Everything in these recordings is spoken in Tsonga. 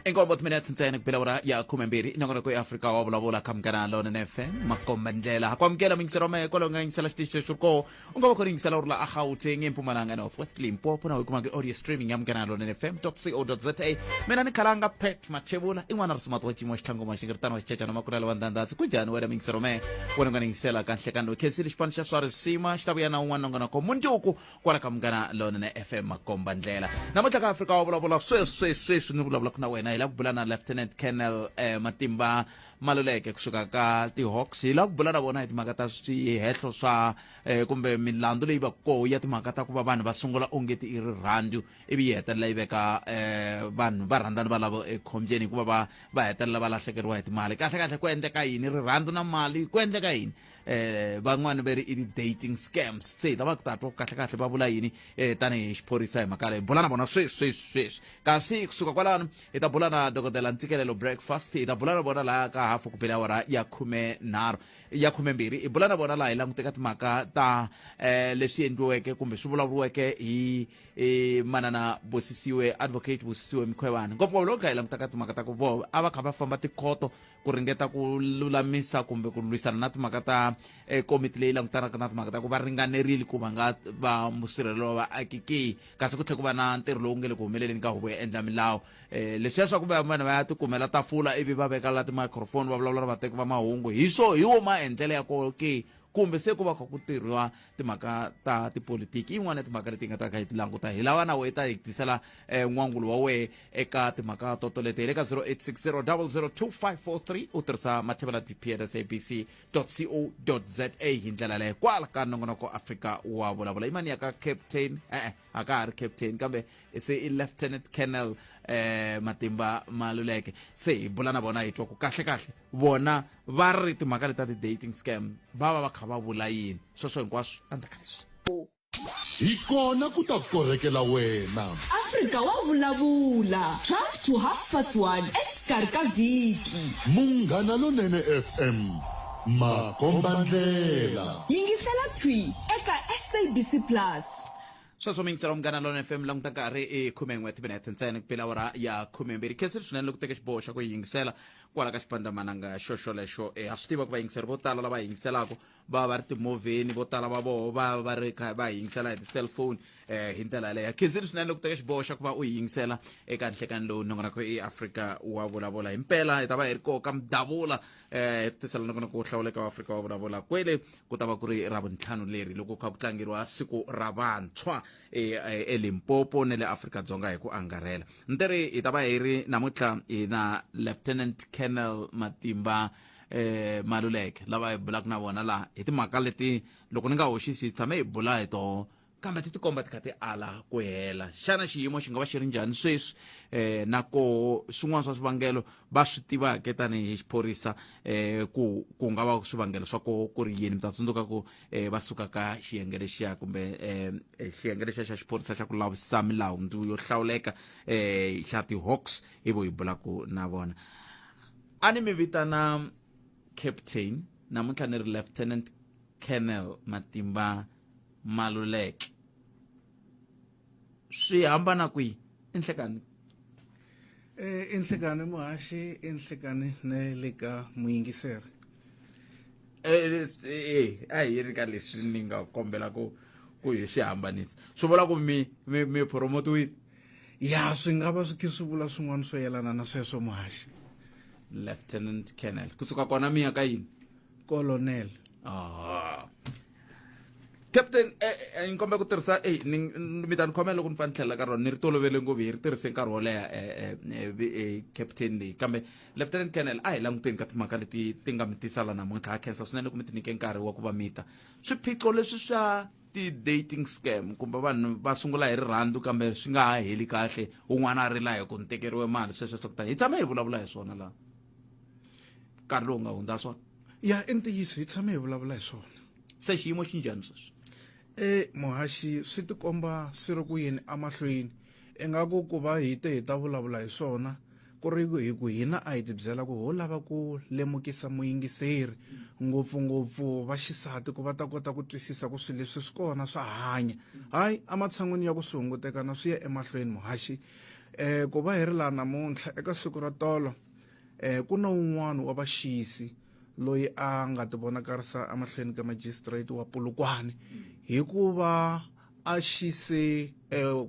Inkombo timinetse ntsena ku bela awara ya 12 nongonoko ya Afrika wa vulavula ka Munghana Lonene FM makomba ndlela ha ku amukela muyingiseri wa mehe kwalaho nga yingisela xitichi xexo ri koho u nga va khona yingisela u ri la eGauteng eMpumalanga North West Limpopo na u kuma audio streaming ya Munghana Lonene FM co za. Mina ni khalanga Pat Mathebula i n'wana risimato wa cimo xitlhangoma xingiritano wa xicecana makulala wa ndhandhatsi ku njhani wena muyingiseri wa mehe wena u nga ni yingisela ka nhlekani lowu khensile xipano xa swa risima xi ta vuya na un'wana nongonoko mundzuku kwala ka Munghana Lonene FM makomba ndlela. Namuntlha ka Afrika wa vulavula sweswi sweswi sweswi ni vulavulaka na wena hi lava ku bula na Lieutenant Colonel Matimba Maluleke kusuka ka ti-Hawks. Hi lava ku bula na vona hi timhaka ta swihehlo swa kumbe milandzu leyi va koho ya timhaka ta ku va vanhu va sungula ongeti i rirhandzu ivi yi hetelela yi veka vanhu va rhandzani va lava ekhombyeni hikuva va hetelela va lahlekeriwa hi timali. Kahle kahle ku endleka yini rirhandzu na mali ku endleka yini? Van'wani ve ri i ti-dating scams. Se hi ta va ku ta twa kahle kahle va vula yini tanihi xiphorisa hi mhaka leyi. Bula na vona sweswi sweswi sweswi. Kasi kusuka kwalano hi ta bula na dokodela Ntsikelelo Breakfast, hi ta bula na vona laha ka hafu ku bele awara ya 13 ya 12. Hi bula na vona laha hi languteka timhaka ta leswi endliweke kumbe swi vulavuriweke hi manana Busisiwe, Advocate Busisiwe Mkhwebane, ngopfungopfu loko kha hi langutaka timhaka ta ku vo a va kha va famba tikhoto ku ringeta ku lulamisa kumbe ku lwisana na timhaka ta komiti leyi langutanaka na timhaka ta ku va ringanerile ku va nga va musirhelelo wa vaaki ke, kasi ku tlhela ku va na ntirho lowu nge le ku humeleleni ka huvo yo endla milawu. Leswiya swa ku va vanhu va ya tikumela tafula ivi va veka la ti-microphone va vulavula na vateki va mahungu hi swo hi wo maendlelo ya koho ke, kumbe se ku va kha ku tirhiwa timhaka ta tipolitiki. Yin'wana ya timhaka leti hi nga ta kha hi ti languta hi lava na wehe ta hi tisela n'wangulo wa wehe eka timhaka to toleto. Hi le ka 0860 002543 u tirhisa mathevela dp at sabc co za hi ndlela leyo kwala ka nongonoko Afrika wa vulavula. I mani ya ka captain? E-e, a ka ha ri captain kambe se i Lieutenant Colonel Matimba Maluleke. Se hi bula na vona hi twa ku kahle kahle vona va ri timhaka leti ta ti-dating scam va va va kha va vula yini. Sweswo hinkwaswo endzhaku ka leswi. Hi kona ku ta korhekela wena. Afrika wa vulavula, 12 to half past 1 exikarhi ka vhiki. Munghana Lonene FM, makombandlela. Yingisela thwi eka SABC Plus. Sweswo mi yingisela Munghana Lonene FM, languta nkarhi i 11 timinete ntsena ku bile awara ya 12. Khensile swinene loko teke xiboho xa ku yi yingisela kwala ka xipandzamananga xo xolexo. Ha swi tiva ku vayingiseri vo tala lava yingiselaka va va ri timovheni, vo tala va voho va va ri kha va yingisela hi ti-cellphone hi ndlela yaleyo. Khensile swinene loko teka xiboho xa ku va u yi yingisela eka nhlekani lowu nongonoko i Afrika wa vulavula. Himpela hi ta va hi ri koho ka Mudavula hi ku tisela nongonoko wo hlawuleka wa Afrika wa vulavula. Kwele ku ta va ku ri Ravuntlhanu leri loko kha ku tlangeriwa siku ra vantshwa eLimpopo ne le Afrika-Dzonga hi ku angarhela. Ni te ri hi ta va hi ri namuntlha hi na Lieutenant Colonel Matimba Maluleke lava hi bulaka na vona laha hi timhaka leti loko ni nga hoxisi hi tshame hi bula hi toho kambe ti tikomba ti kha ti ala ku hela. Xana xiyimo xi nga va xi ri njhani sweswi na koho swin'wana swa swivangelo va swi tivaka tanihi xiphorisa ku ku nga va swivangelo swa koho ku ri yini? Mi ta tsundzuka ku va suka ka xiyenge lexiya kumbe xiyenge lexiya xa xiphorisa xa ku lavisisa milandzu yo hlawuleka xa ti-Hawks hi vo hi bulaka na vona. A ni mi vitana captain, namuntlha ni ri Lieutenant Colonel Matimba Maluleke. Swi hambana kwihi? I nhlekani. I nhlekani muhaxi, i nhlekani na le ka muyingiseri. A hi ri ka leswi ni nga kombela ku hi swi hambanisa. Swi vula ku mi promotiwile? Ya, swi nga va swi khe swi vula swin'wana swo yelana na sweswo muhaxi. Lieutenant Colonel. Kusuka kona mi ya ka yini? Colonel. Captain, ni kombela ku tirhisa ni mi ta ni khomela loko ni fanele ni tlhelela ka rona, ni ri tolovele ngopfu hi ri tirhise nkarhi wo leha captain leyi. Kambe Lieutenant Colonel, a hi languteni ka timhaka leti ti nga mi tisa la namuntlha. Ha khensa swinene ku mi ti nyike nkarhi wa ku va mi ta. Swiphiqo leswi swa ti-dating scam kumbe vanhu va sungula hi rirhandzu kambe swi nga ha heli kahle, un'wana a rila hi ku ni tekeriwe mali, sweswo swa ku tani hi tshame hi vulavula hi swona laha nkarhi lowu nga hundza swona. Ya, i ntiyiso, hi tshame hi vulavula hi swona. Se xiyimo xi njhani sweswi? Muhaxi, swi tikomba swi ri ku yeni emahlweni. Ingaku ku va hi te hi ta vulavula hi swona ku ri hi ku hina a hi tibyela ku ho lava ku lemukisa muyingiseri Ngopfungopfu va xisati ku va ta kota ku twisisa ku swilo leswi swi kona swa hanya. Hayi, ematshan'wini ya ku swi hungutekana swi ya emahlweni muhaxi. Um ku va hi ri laha namuntlha eka siku ra tolo um ku na wun'wana wa vaxisi loyi a nga ti vonakarisa emahlweni ka magistrate wa Polokwane hikuva a xise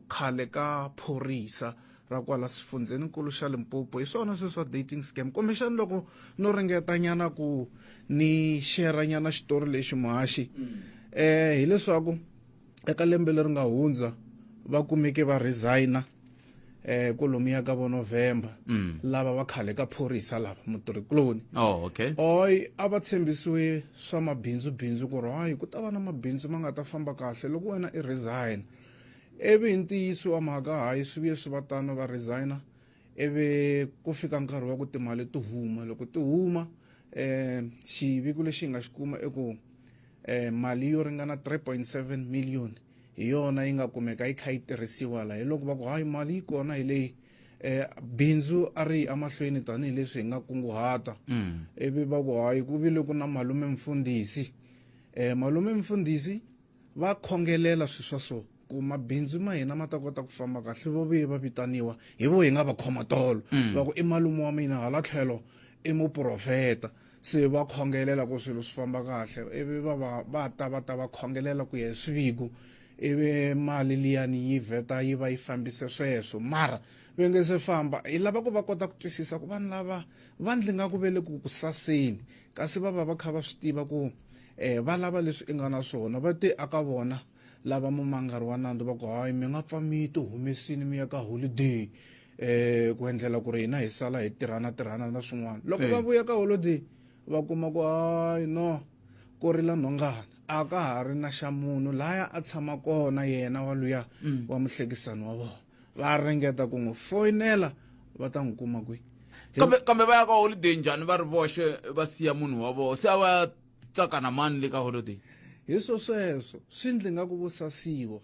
khale ka phorisa ra kwala xifundzheninkulu xa Limpopo. Hi swona sweswi swa dating scam. Kumbexana loko no ringeta nyana ku ni share nyana xitori lexi muhaxi hileswaku eka lembe leri nga hundza va kumeke va resigner kolomuya ka vo November lava va khale ka phorisa lava mutirhikuloni. Oh, okay. Oy a va tshembisiwe swa mabindzu bindzu ku ri hayi ku ta va na mabindzu ma nga ta famba kahle loko wena i resign. Ivi hi ntiyiso wa mhaka hayi swi vuye swi va tano va resigner ivi ku fika nkarhi wa ku timali ti huma loko ti huma xiviko lexi hi nga xi kuma i ku mali yo ringana 3.7 million hi yona yi nga kumeka yi kha yi tirhisiwa la hi loko va ku hayi mali yi kona hi leyi bindzu a ri yi emahlweni tanihileswi hi nga kunguhata ivi va ku hayi ku vile ku na malume mfundhisi malume mfundhisi va khongelela swi swa so ku mabindzu ma hina ma ta kota ku famba kahle vo vuye va vitaniwa hi vo hi nga va khoma tolo va ku i malume wa mina hala tlhelo i muprofeta se va khongelela ku swilo swi famba kahle ivi va va va ta va ta va khongelela ku ya hi swiviko ivi mali liyani yi vheta yi va yi fambise sweswo mara va nge se famba hi lava ku va kota ku twisisa ku vanhu lava va ndli nga ku ve le ku ku saseni kasi va va va kha va swi tiva ku va lava leswi i nga na swona va te aka vona lava mumangari wa nandzu va ku hayi mi nga pfa mi ti humesini mi ya ka holiday ku endlela ku ri hina hi sala hi tirhana tirhana na swin'wana loko va vuya ka holiday va kuma ku hayi no ku rila nhongana a ka ha ri na xa munhu laya a tshama kona yena wa luya wa muhlekisani wa vona va ringeta ku n'wi foyinela va ta n'wi kuma kwihi. Kambe va ya ka holiday njhani va ri voxe va siya munhu wa vona se a va tsaka na mani le ka holiday? Hi swo sweswo swi ndli nga ku vo sasiwa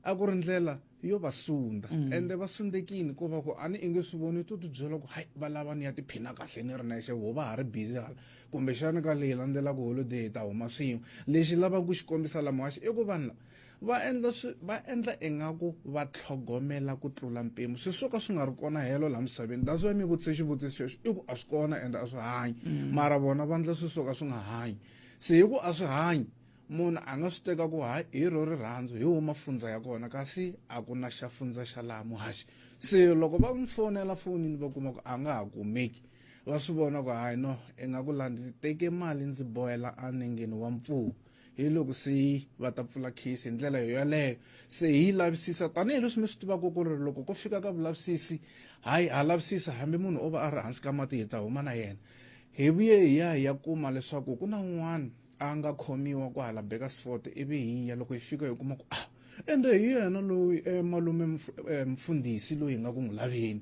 a ku ri ndlela yo va sunda ende va sundekini ko va ku a ni i nge swi voni to ti byela ku hayi va lava ni ya tiphina kahle ni ri nexe vo va ha ri busy hala kumbexana ka leyi landzelaka holiday hi ta huma swin'we lexi lavaka ku xi kombisa la muhaxi i ku vanhu lava va endla swi va endla ingaku va tlhogomela ku tlula mpimo swi swo ka swi nga ri kona helo laha misaveni that's why mi vutise xivutiso xexo i ku a swi kona ende a swi hanyi mara vona va endla swi swo ka swi nga hanyi se hi ku a swi hanyi munhu a nga swi teka ku hayi hi ro rirhandzu hi wo mafundza ya kona kasi a ku na xa fundza xa laha muhaxi se loko va n'wi fonela fonini va kuma ku a nga ha kumeki va swi vona ku hayi no ingaku laha ndzi teke mali ndzi bohela enengeni wa mpfuvu hi loko se va ta pfula case hi ndlela yo yaleyo se hi yi lavisisa tanihileswi mi swi tivaka ku ri loko ko fika ka vulavisisi hayi ha lavisisa hambi munhu o va a ri hansi ka mati hi ta huma na yena hi vuye hi ya hi ya kuma leswaku ku na un'wana a nga khomiwa kwahala Bakersford ivi hi ya loko hi fika hi kuma ku ah ende hi yena loyi malume mfundhisi loyi hi nga ku n'wi laveni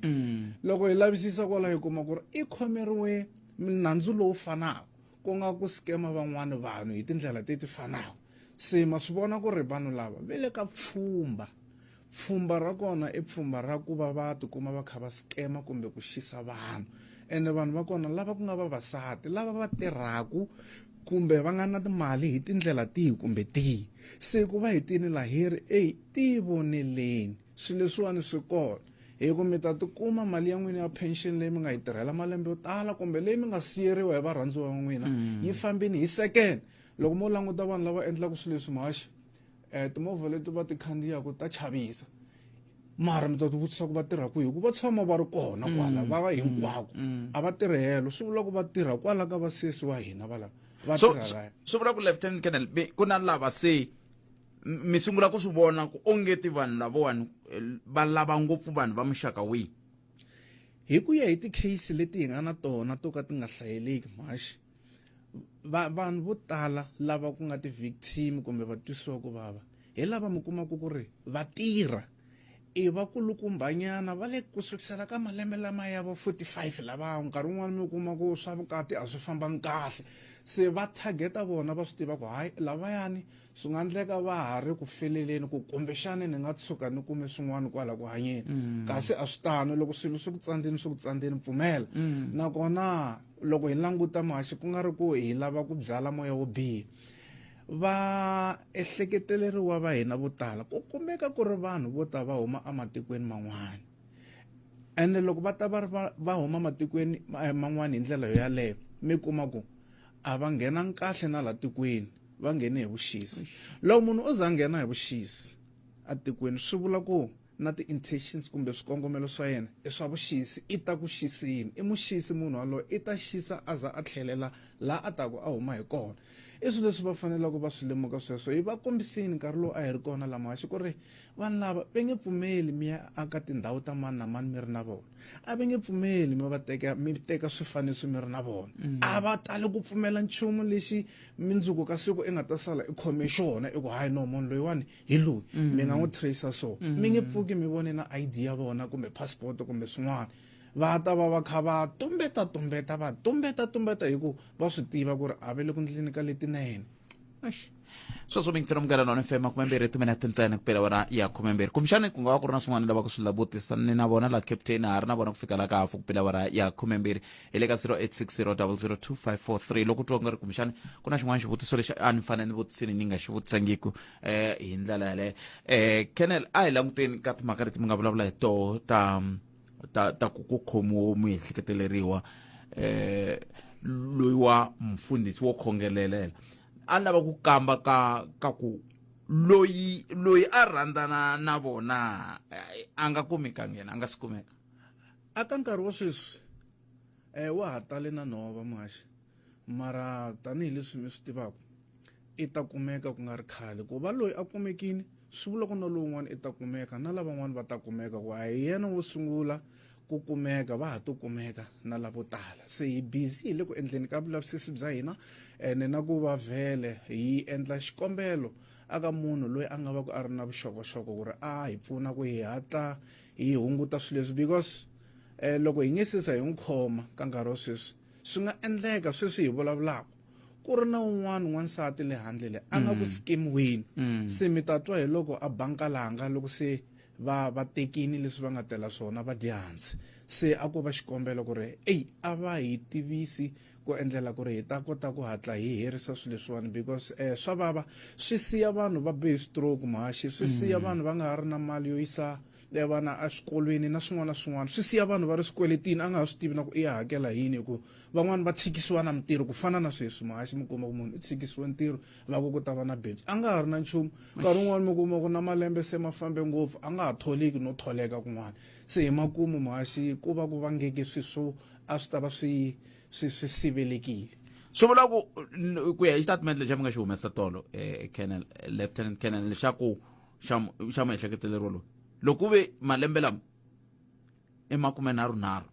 loko hi lavisisa kwala hi kuma ku ri i khomeriwe nandzu lowu fanaka ku nga ku scam-a van'wani vanhu hi tindlela leti fanaka se ma swi vona ku ri vanhu lava ve le ka pfhumba pfhumba ra kona i pfhumba ra ku va va tikuma va kha va scam-a kumbe ku xisa vanhu ene vanhu va kona lava ku nga vavasati lava va tirhaku kumbe va nga na timali hi tindlela tihi kumbe tihi se ku va hi tini la hi ri eyi tivoneleni swilo leswiwani swi kona hi ku mi ta tikuma mali ya n'wina ya pension leyi mi nga yi tirhela malembe yo tala kumbe leyi mi nga siyeriwa hi varhandziwa va n'wina yi fambini hi second loko mo languta vanhu lava endlaka swilo leswi muhaxi timovha leti va ti khandziyaka ta chavisa mara mi ta ti vutisa ku va tirha kwihi ku va tshama va ri kona kwala va hinkwako a va tirhi helo swi vula ku va tirha kwala ka vasesi wa hina va lava va so tirha laya swi vula ku lieutenant colonel ku na lava se mi sungula ku swi vona ku ongeti vanhu lavawani va lava ngopfu vanhu va muxaka wihi hi ku ya hi ti-case leti hi nga na tona to ka ti nga hlayeleki mhaxi va vanhu vo tala lava ku nga ti-victim kumbe va twisiwa ku vava hi lava mi kumaka ku ri va tirha. I vakulukumbanyana va le ku sukisela ka malembe lama ya vo 45 lava nkarhi wun'wani mi kuma ku swa vukati a swi fambangi kahle se va targeta vona va swi tiva ku hayi lavayani swi nga endleka va ha ri ku feleleni ku kumbexani ni nga tshuka ni kume swin'wana kwala ku hanyeni mm. kasi a swi tano loko swilo swi ku tsandzeni swi ku tsandzeni pfumela mm. nakona loko hi languta muhaxi ku nga ri ku hi lava ku byala moya wo biha va ehleketeleriwa va hina vo tala ku kumeka ku ri vanhu vo ta va huma ematikweni man'wana ene loko va ta va ri va huma matikweni eh, man'wana hi ndlela yo yaleyo mi kuma ku a va nghenangi kahle na la tikweni va nghene hi vuxisi loko munhu o za a nghena hi vuxisi atikweni swi vula ku na ti-intentions kumbe swikongomelo swa yena i swa vuxisi i ta ku xisini i muxisi munhu waloye i ta xisa a za a tlhelela laha a taku a huma hi kona i swilo leswi va faneleke va swi lemuka sweswo hi va kombisini nkarhi lowu a hi ri kona la muhaxi ku ri vanhu lava va nge pfumeli mi ya aka tindhawu ta mani na mani mi ri na vona a va nge pfumeli mi va teka mi teka swifaniso mi ri na vona mm. a va tali ku pfumela nchumu lexi mindzuku ka siku i nga ta sala i khome xona i ku hayi no munhu loyiwani hi loyi mm. mi nga n'wi tracer so mm. mi nge pfuki mi vone na ID ya vona kumbe passport kumbe swin'wana va ta va va kha va tumbeta tumbeta va tumbeta tumbeta hi ku va swi tiva ku ri a va le ku ndleni ka letinene sweswo mi ngisela munghana none fm makumembirhi timinete ntsena ku pela wona ya khumembirhi kumbexani ku nga va ku ri na swin'wana lava ku swi vutisa ni na vona la captain ha ri na vona ku fika la ka hafu ku pela wona ya khumembirhi hi le ka 0860002543 loko twa nga ri kumbexani ku na xin'wana xivutiso lexi a ni fanele ni vutisini ni nga xi vutisangiku eh hi ndlela yaleyo eh Kennel a hi languteni ka timhaka leti mi nga vulavula hi toho ta ta ta ku ku khomiwa muehleketeleriwa eh loyi wa mfundhisi wo khongelelela a lava ku kamba ka ka ku loyi loyi a rhandzana na vona eh, a nga kumeka yena a nga si kumeka aka nkarhi wa sweswi um wa ha tale na nhova muhaxi mara tanihileswi mi swi tivaka i ta kumeka ku nga ri khale ku va loyi a kumekile swi vula ku na lowun'wana i ta kumeka na lavan'wana va ta kumeka ku a hi yena wo sungula ku kumeka va ha to kumeka na lavo tala se hi busy hi le ku endleni ka vulavisisi bya hina ene na ku va vhele hi endla xikombelo aka munhu loyi a nga va ku a ri na vuxokoxoko ku ri a hi pfuna ku hi hatla hi hunguta swilo leswi because eh, loko hi nge se za hi n'wi khoma ka nkarhi wa sweswi swi nga endleka sweswi hi vulavulaka ku ri na un'wana n'wansati le handle le a nga ku mm. skimiweni mm. se mi ta twa hi loko a bankalanga loko se va va tekini leswi va nga tela swona va dya hansi se a ko va xikombelo ku ri eyi a va hi tivisi ku endlela ku ri hi ta kota ku hatla hi herisa swilo leswiwani because eh, swa vava swi siya vanhu va be hi stroke muhaxi swi siya mm. vanhu va nga ha ri na mali yo yisa eh, vana eswikolweni na swin'wana na swin'wana swi siya vanhu va ri swikweletini a nga ha swi tivi na ku i ya hakela yini hi ku van'wani va tshikisiwa na mintirho ku fana na sweswi muhaxi mi kuma ku munhu u tshikisiwe ntirho va ku ku ta va na bindzu a nga ha ri na nchumu nkarhi wun'wani mi kuma ku na malembe se ma fambe ngopfu a nga ha tholeki no tholeka kun'wana se hi makumu muhaxi ku va ku vangeke swilo swo a swi ta va swi swi swi sivelekile swi vula ku ku ya hi xitatimende lexi mi nga xi humesa tolo eh, colonel lieutenant colonel lexaku xa xa muehleketeleriwa loyi loko ku ve malembe lama i makumenharhunharhu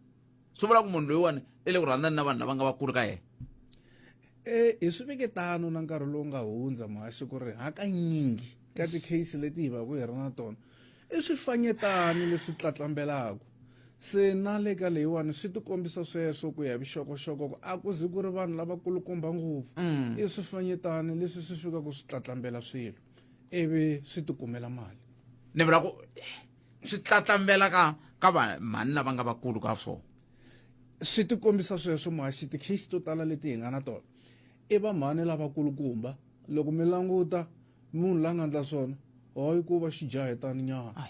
swi vula ku munhu loyiwani i le ku rhandzani na vanhu lava nga vakulu ka yena Eh hi swi veke tano na nkarhi lowu nga hundza muhaxi ku ri hakanyingi ka ti-case leti hi va ku hi ri na tona i swifanyetani leswi tlatlambelaka se na le ka leyiwani swi tikombisa sweswo ku ya hi vuxokoxoko ku a ku zi ku ri vanhu lavakulukumba ngopfu mm. i swifanyetani leswi swi fikaka swi tlatlambela swilo ivi swi tikumela mali ni vula ku swi tlatlambela ka ka vamhani lava nga vakulu ka swona swi tikombisa sweswo muhaxi ti-case to tala leti hi nga na tona i vamhani lavakulukumba loko mi languta munhu la nga ndla swona hoyi ku va xijahetani nyana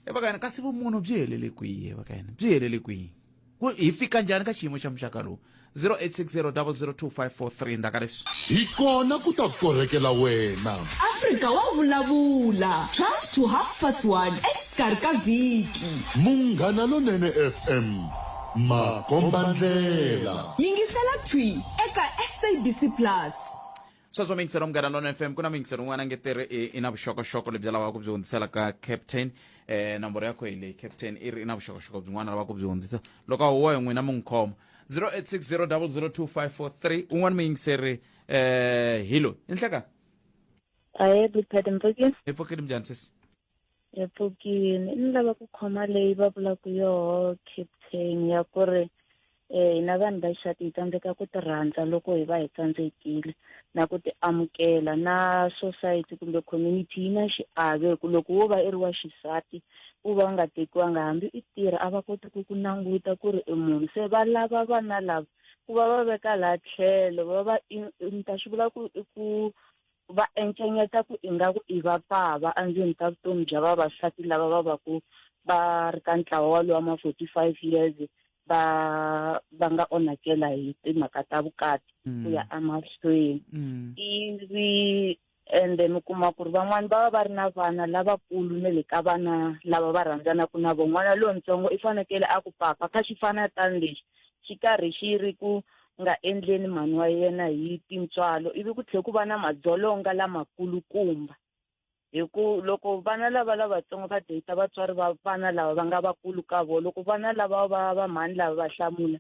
evaka yena kasi vumunhu byi helele kwihi evaka yena byi helele kwihi ku hi fika njhani ka xiyimo xa muxaka lowu 0860002543 ndzhaku ka leswi hi kona ku ta korhekela wena Afrika wa vulavula 12 to half past 1 exikarhi ka vhiki. Munghana Lonene FM makombandlela Yingisela thwi eka SABC Plus. Sweswo miyingiselo Munghana Lonene FM ku na miyingiselo un'wana a nge teri i na vuxokoxoko lebyi lavaka ku byi hundzisela ka captain eh nomboro ya kho hi leyi captain i ri i na vuxokoxoko byin'wana lavaka ku byi hundzisa loko a huwa hi n'wina mi n'wi khoma 0860002543 un'wana muyingiseri eh hi loyi i nhlekani Ahe, good Pat, mpfukile. hi pfukile minjhani sesi? Hi pfukile. Ni lava ku khoma leyi va vulaka yoho captain ya ku ri hina vanhu va xisati hi tsandzeka ku ti rhandza loko hi va hi tsandzekile na ku ti amukela na society kumbe community yi na xiave ku loko wo va i ri wa xisati u va u nga tekiwanga hambi i tirha a va koti ku ku languta ku ri i munhu se va lava vana lava ku va va veka laha tlhelo va va ni ta swi vula ku i ku va encenyeta ku ingaku i va bava endzeni ka vutomi bya vavasati lava va va ku va ri ka ntlawa walowa ma 45 years va va nga onhakela hi timhaka ta vukati ku ya emahlweni ivi ende mi kuma ku ri van'wani va va va ri na vana lavakulu na le ka vana lava va rhandzanaka na vona n'wana lontsongo i fanekele a ku papa kha xifanatani lexi xi karhi xi ri ku nga endleni mhani wa yena hi tintswalo ivi ku tlhela ku va na madzolonga lamakulukumba hi ku loko vana lava lavatsongo va date vatswari va vana lava va nga vakulu ka vona loko vana lava va va mhani lava va hlamula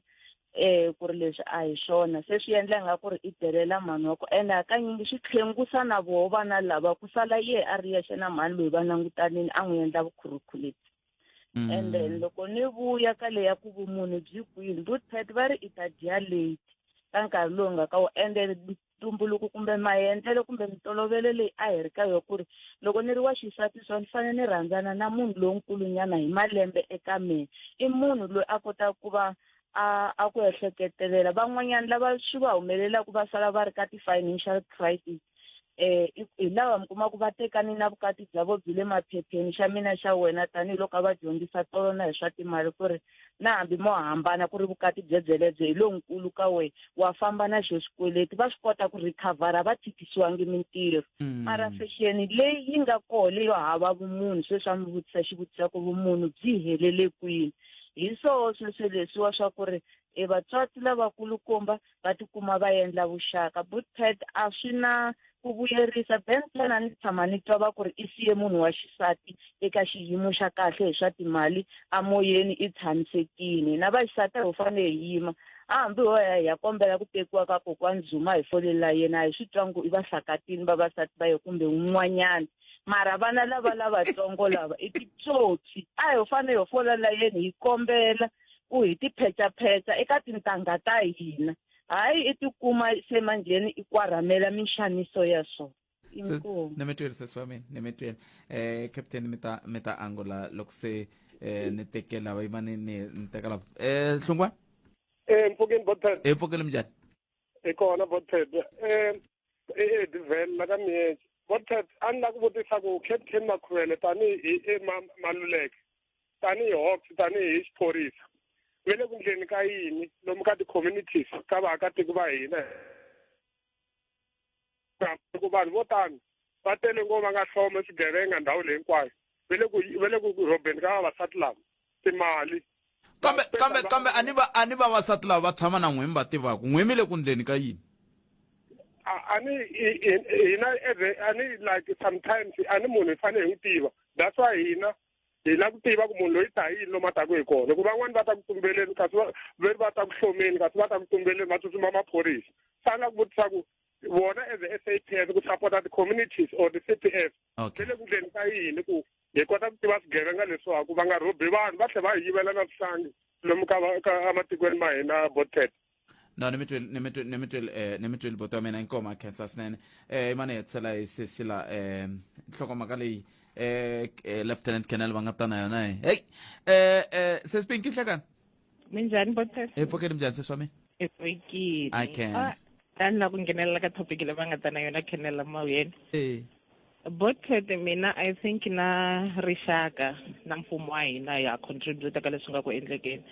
ku ri leswi a hi swona se swi endla nga ku ri i delela mhani wa ku ene hakanyingi swi tlhengusa na voho vana lava ku sala yehe a ri yexe na mhani loyi va langutanini a n'wi endla vukhurukhu lebyi. And then loko ni vuya ka leya ku vumunhu byi kwini Bootpet va ri i ta dya late ka nkarhi lowu nga ka wo ende ntumbuluko kumbe maendlelo kumbe mitolovelo leyi a hi ri ka yona ku ri loko ni ri wa xisati so ni fanele ni rhandzana na munhu lonkulunyana hi malembe eka mina i munhu loyi a kotaka ku va a a ku ehleketelela van'wanyana lava swi va humelelaka va sala va ri ka ti-financial crisis hi lava mi kuma ku va tekani na vukati bya vo byi le maphepheni xa mina xa wena tanihiloko a va dyondzisa tolo na hi swa timali ku ri na hambi mo hambana ku ri vukati byebyelebyo hi lonkulu ka wena wa famba na xo xikweleti va swi kota ku recover-a va tshikisiwangi mintirho mara fexeni leyi yi nga koho leyo hava vumunhu sweswi a mi vutisa xivutiso ku vumunhu byi helele kwini hi swoho sweswo leswiwa swa ku ri e vatswatsi lavakulukumba va tikuma va endla vuxaka Bootpad a swi na ku vuyerisa Ben Turner a ni tshama ni twa va ku ri i siye munhu wa xisati eka xiyimo xa kahle hi swa timali amoyeni i tshamisekile hina vaxisati a ho fanele hi yima a hambi ho ya hi ya kombela ku tekiwa ka kokwani Zuma hi folela yena a hi swi twangi ku i va hlakatini vavasati va ye kumbe un'wanyana mara vana lava lavatsongo lava i titsotsi a ho fanele ho fola layeni hi kombela ku hi tiphecapheca eka tintangha ta hina hayi i tikuma se manjheni i kwarhamela minxaniso ya swona inkomu ni mi twile sesi wa mina ni mi twile captain mi ta mi ta angula loko se ni teke lava yima ni ni ni teka lava hlungwana Mpfukeni Botpet. Mpfukeni minjhani hi kona Botpet Edivhele la ka Miyexe Botpet a ni la ku vutisa ku Captain Makhuvele tanihi hi Maluleke tanihi Hawks tanihi xiphorisa ve le ku ndleni ka yini lomu ka ti-communities ka vaakatiko va hina ku vanhu vo tano va tele ngopfu va nga hloma swigevenga ndhawu leyi hinkwayo ve le ku ve le ku rhobeni ka vavasati lava timali kambe kambe kambe a ni va a ni vavasati lava va tshama na n'we mi va tivaka n'we mi le ku ndleni ka yini a ni hina a ni like sometimes a ni munhu hi fanele hi n'wi tiva that's why hina hi lava ku tiva ku munhu loyi ta hi yini lomu a taku hi kona hikuva van'wani va ta ku tumbeleni kasi veri va ta ku hlomeni kasi va ta ku tumbeleni va tsutsuma maphorisa se a ni lava ku vutisa ku vona as a SAPS ku support the communities or the CPF okay ve le ku ndleni ka yini ku hi kota ku tiva swigevenga leswiwa ku va nga rhobi vanhu va tlhela va hi yivela na swihlangi lomu ka ka ematikweni ma hina Botpet no ni mi twile ni mi twile ni mi twile ni mi twile buti wa mina inkomu a khensa swinene imani hi hetisela hi sesila nhlokomhaka leyi lieutenant colonel va nga ta na yona hey sesi Pinky nhlekani Minjhani Botpet hi pfukeni minjhani sesi wa mina hi pfukile I can. A ni lava ku nghenelela ka topic leyi va nga ta na yona Colonel Mawuyeni Botpet mina I think na rixaka na mfumo wa hina ya contribute ka leswi nga ku endlekeni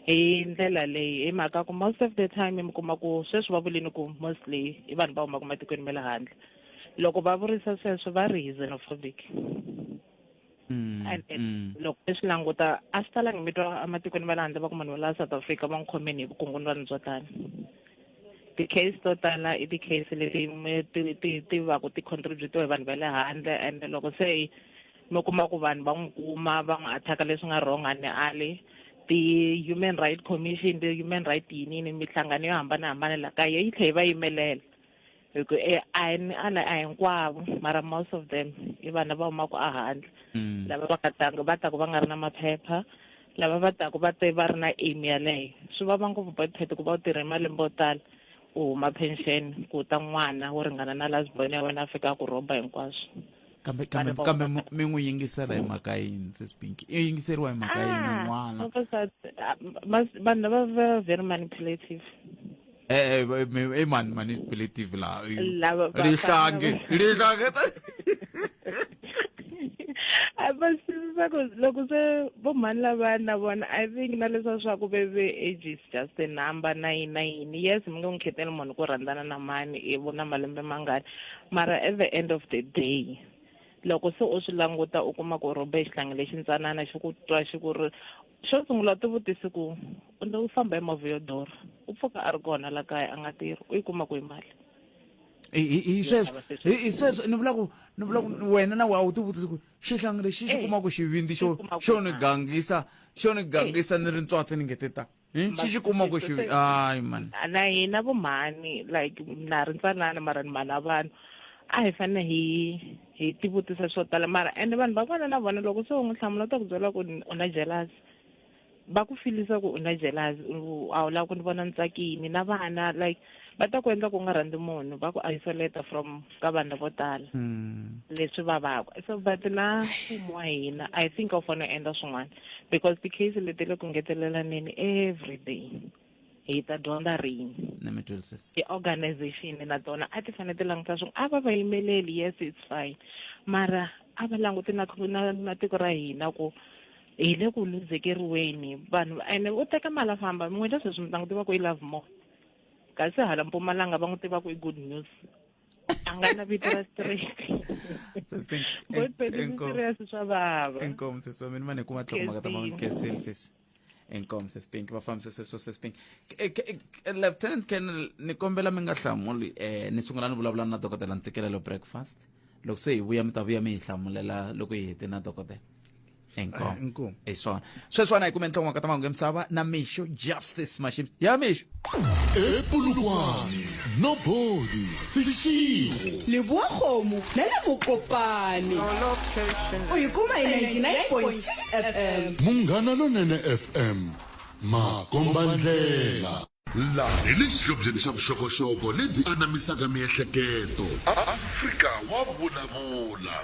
hi ndlela leyi hi mhaka ku most of the time mi kuma ku sweswi va vulini ku mostly i vanhu va humaka matikweni ma le handle loko va vurisa sweswo va ri hi xenophobic and loko mi swi languta a swi talangi mi twa ematikweni ma le handle va ku munhu wa la South Africa va n'wi khomeni hi vukungundzwani byo tani ti-case to tala i ti-case leti ti ti ti va ku ti contribute hi vanhu va le handle and loko se mi kuma ku vanhu va n'wi kuma va n'wi attack leswi nga wrong a ni ali ti-human right commission ti-human right yini yini minhlangano yo hambanahambana la kaya yi tlhela yi va yimelela. Hi ku e a hi ni ala a hinkwavo mara most of them i vanhu lava humaka ehandle lava va nga tanga va taku va nga ri na maphepha lava va taku va te va ri na aim yaleyo swi vava ngopfu botpet ku va u tirhe malembe yo tala u huma pension ku ta n'wana wo ringana na last born ya wena a fika a ku rhoba hinkwaswo kambe kambe kambe mi n'wi yingisela hi mhaka yini sis Pinky i yingiseriwa hi mhaka yini ah, n'wana vanhu lava va very manipulative eh, eh, i mani manipulative la rihlange rihlange a va swi ku loko se vo mhani lava na vona i think na leswa swa ku ve ve age is just a number na yini na yini yes mi nge n'wi kheteli munhu ku rhandzana na mani i vona malembe mangani mara at the end of the day loko se u swi languta u kuma ku rhobe xihlangi lexi ntsanana xi ku twa xi ku ri xo sungula u tivutisi ku u famba hi movha yo durha u pfuka a ri kona la kaya a nga tirhi u yi kuma kwihi mali hi sweswo hi sweswo ni vula ku ni vula ku wena na a wu tivutisi ku xihlangi lexi xi kuma ku xivindzi xo xo ni gangisa xo ni gangisa ni ri ntswatsi ni nge te ta xi xi kuma ku xi hayi mani na hina vomhani like na ri ntsanana mara ni mhana vanhu a hi fanele hi hi tivutisa swo tala mara ende vanhu va kona na vona loko se u n'wi hlamula u ta ku byela ku u na jealous va ku filisa ku u na jealous a wu lava ku ni vona ni tsakini na vana like va ta ku endla ku u nga rhandzi munhu va ku isolate from ka vanhu vo tala mm. leswi vavaka so but na mfumo wa hina i think a wu fanele u endla swin'wana because ti-case leti le ku ngetelelaneni every day hi ta dyondza rini ti-organization na tona a ti fanele ti languta swin'we a va va yimeleli yes it's fine mara a va languti na na na tiko ra hina ku hi le ku luzekeriweni vanhu ene u teka mali a famba n'wina sweswi mi ta n'wi tiva ku i love more kasi hala mpumalanga va n'wi tiva ku i good news a nga na vito ra straight serious swa vava inkomu sesi wa mina mane kuma tlhoko ta ma sesi inkomu sesi Pinky va fambise sweswo sesi Pinky Lieutenant Colonel ni kombela mi nga hlamuli eh ni sungula ni vulavula na dokodela Ntsikelelo breakfast loko se hi vuya mi ta vuya mi hi hlamulela loko hi hete na dokodela inkomu eh, inkomu hi swona sweswiwana hi kume ntlhon'waka ta mahungu ya misava na mixo justice mashim ya mixo epulukwane nobody seshego leboa kgomo na le mokopane u yi kuma hi 99.6 fm munghana lonene fm makombandlela Laha hi le xihlobyeni xa vuxokoxoko lebyi anamisaka miehleketo. Afrika wa vulavula.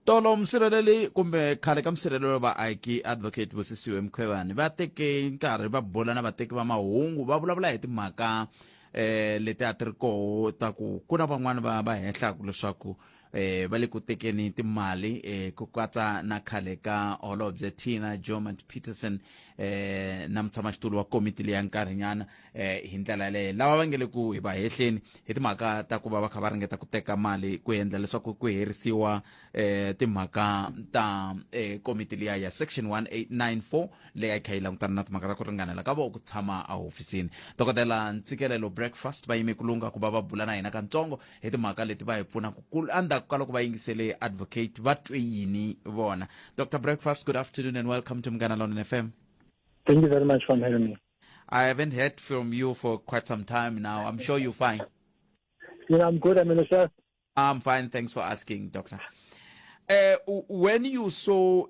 Tolo musirheleli kumbe khale ka musirheleli wa vaaki Advocate Busisiwe Mkhwebane va teke nkarhi va bula na vateki va mahungu va vulavula hi timhaka eh leti a ti ri koho ta ku ku na van'wana va va hehlaka leswaku eh va le ku tekeni timali eh ku katsa na khale ka holobye Tina Jomant Peterson eh na mutshamaxitulu wa komiti leya nkarhinyana eh hi ndlela yaleyo lava va nge le ku hi va hehleni hi timhaka ta ku va va kha va ringeta ku teka mali ku endla leswaku ku herisiwa eh timhaka ta eh komiti liya ya section 1894 leyi a yi kha yi langutana na timhaka ta ku ringanela ka vona ku tshama ehofisini dokodela ntsikelelo breakfast va yime ku lungha ku va va bula na hina kantsongo hi timhaka leti va hi pfunaka ku endzhaku ka loko va yingisele advocate va twe yini vona dr breakfast good afternoon and welcome to Munghana Lonene fm Thank you very much for having me. I haven't heard from you for quite some time now. I'm sure you're fine. Yeah, I'm good. I'm in the I'm fine. Thanks for asking, Doctor. When you saw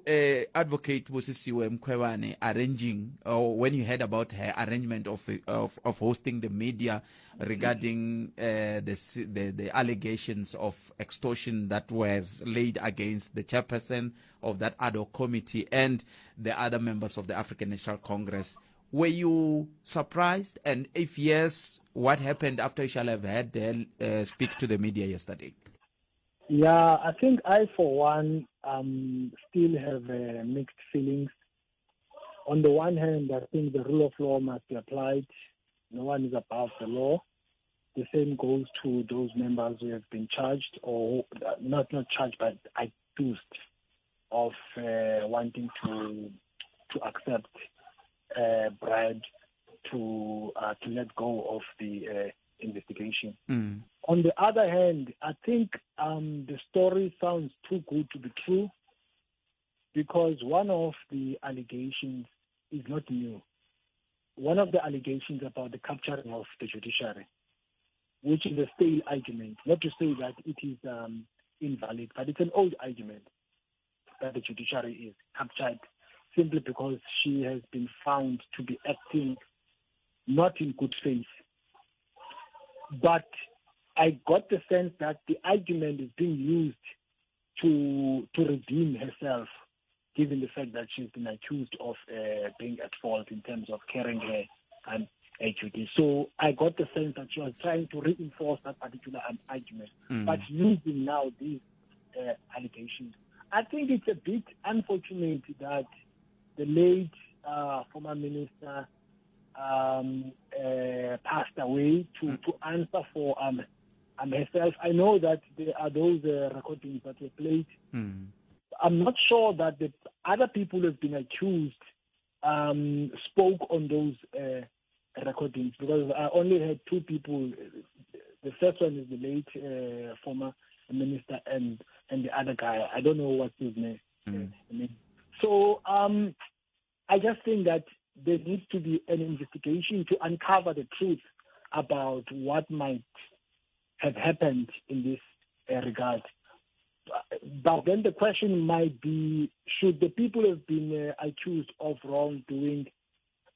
Advocate Busisiwe Mkhwebane arranging, or when you heard about her arrangement of hosting the media regarding the allegations of extortion that was laid against the chairperson of that ad hoc committee and the other members of the African National Congress, were you surprised? And if yes, what happened after you shall have had her speak to the media yesterday? Yeah, I think I, for one, still have mixed feelings. On the one hand, I think the rule of law must be applied. No one is above the law. The same goes to those members who have been charged or not charged, but accused of wanting to accept bribe to let go of the investigation. Mm. On the other hand, I think the story sounds too good to be true, because one of the allegations is not new. One of the allegations about the capturing of the judiciary. which is a stale argument. Not to say that it is um, invalid, but it's an old argument that the judiciary is captured simply because she has been found to be acting not in good faith. But I got the sense that the argument is being used to to redeem herself, given the fact that she's been accused of uh, being at fault in terms of carrying her um, duty. So I got the sense that she was trying to reinforce that particular um, argument, mm. but using now these uh, allegations. I think it's a bit unfortunate that the late uh, former minister um, uh, passed away to, mm. to answer for um, um, herself. I know that there are those uh, recordings that were played. Mm. I'm not sure that the other people who have been accused um, spoke on those uh, recordings because I only heard two people. The first one is the late uh, former minister and and the other guy. I don't know what's his name. Mm. So um, I just think that there needs to be an investigation to uncover the truth about what might have happened in this uh, regard. But then the question might be should the people who have been uh, accused of wrongdoing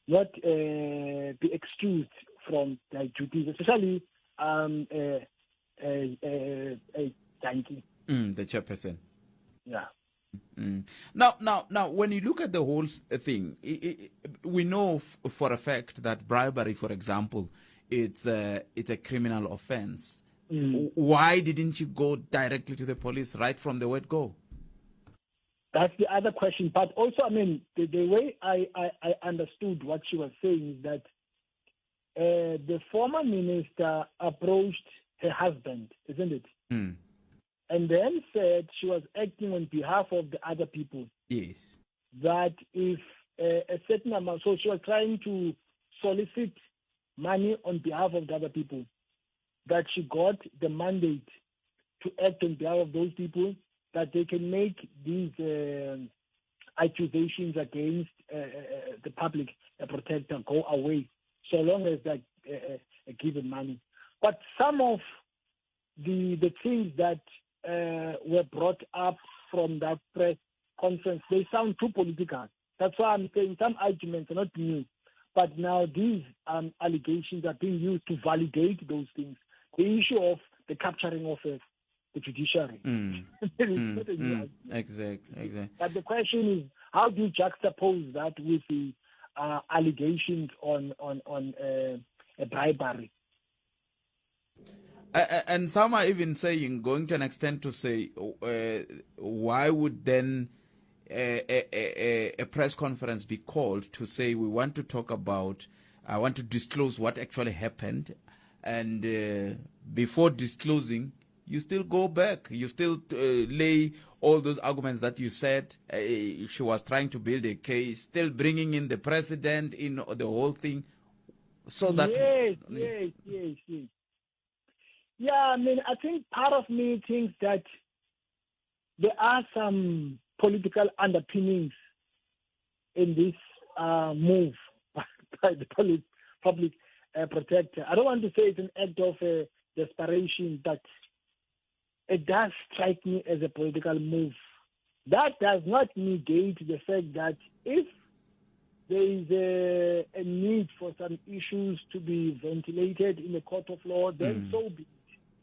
not uh, be excused from their duties, especially um, uh, uh, uh, Dankie. Mm, the chairperson. Yeah. Mm. Now, now, now, when you look at the whole thing, i i we know for a fact that bribery, for example, it's a, it's a criminal offense. Mm. Why didn't you go directly to the police right from the word go? That's the other question. But also, I mean, the, the way I, I, I understood what she was saying is that uh, the former minister approached her husband, isn't it? Mm. And then said she was acting on behalf of the other people. Yes. That if a, a certain amount, so she was trying to solicit money on behalf of the other people, that she got the mandate to act on behalf of those people, that they can make these uh, accusations against uh, uh, uh the public protector go away, so long as they're uh, uh, given money. But some of the the things that uh, were brought up from that press conference, they sound too political. That's why I'm saying some arguments are not new. But now these um, allegations are being used to validate those things. The issue of the capturing of uh, the judiciary. Mm. mm, mm. Exactly, exactly. But the question is, how do you juxtapose that with the uh, allegations on on on uh, bribery? And some are even saying, going to an extent to say, uh, why would then a, a, a, press conference be called to say we want to talk about, I want to disclose what actually happened, and uh, before disclosing, you still go back, you still uh, lay all those arguments that you said. Uh, she was trying to build a case, still bringing in the president in the whole thing, so that yes, yes, yes, yes. Yeah, I mean, I think part of me thinks that there are some political underpinnings in this uh, move by the public, public uh, protector. I don't want to say it's an act of uh, desperation, but it does strike me as a political move. That does not negate the fact that if there is a, a need for some issues to be ventilated in the court of law, then mm. so be it.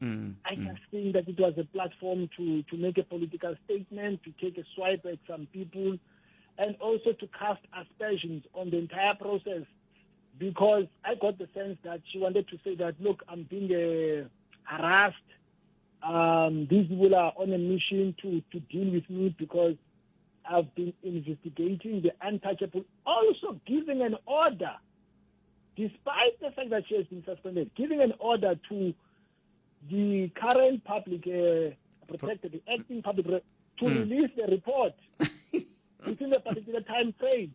Mm. I mm. just think that it was a platform to, to make a political statement, to take a swipe at some people, and also to cast aspersions on the entire process. Because I got the sense that she wanted to say that, look, I'm being uh, harassed. Um, these people are on a mission to, to deal with me because I've been investigating the untouchable, also giving an order, despite the fact that she has been suspended, giving an order to the current public uh, protector, the acting public, to mm. release the report within a particular time frame.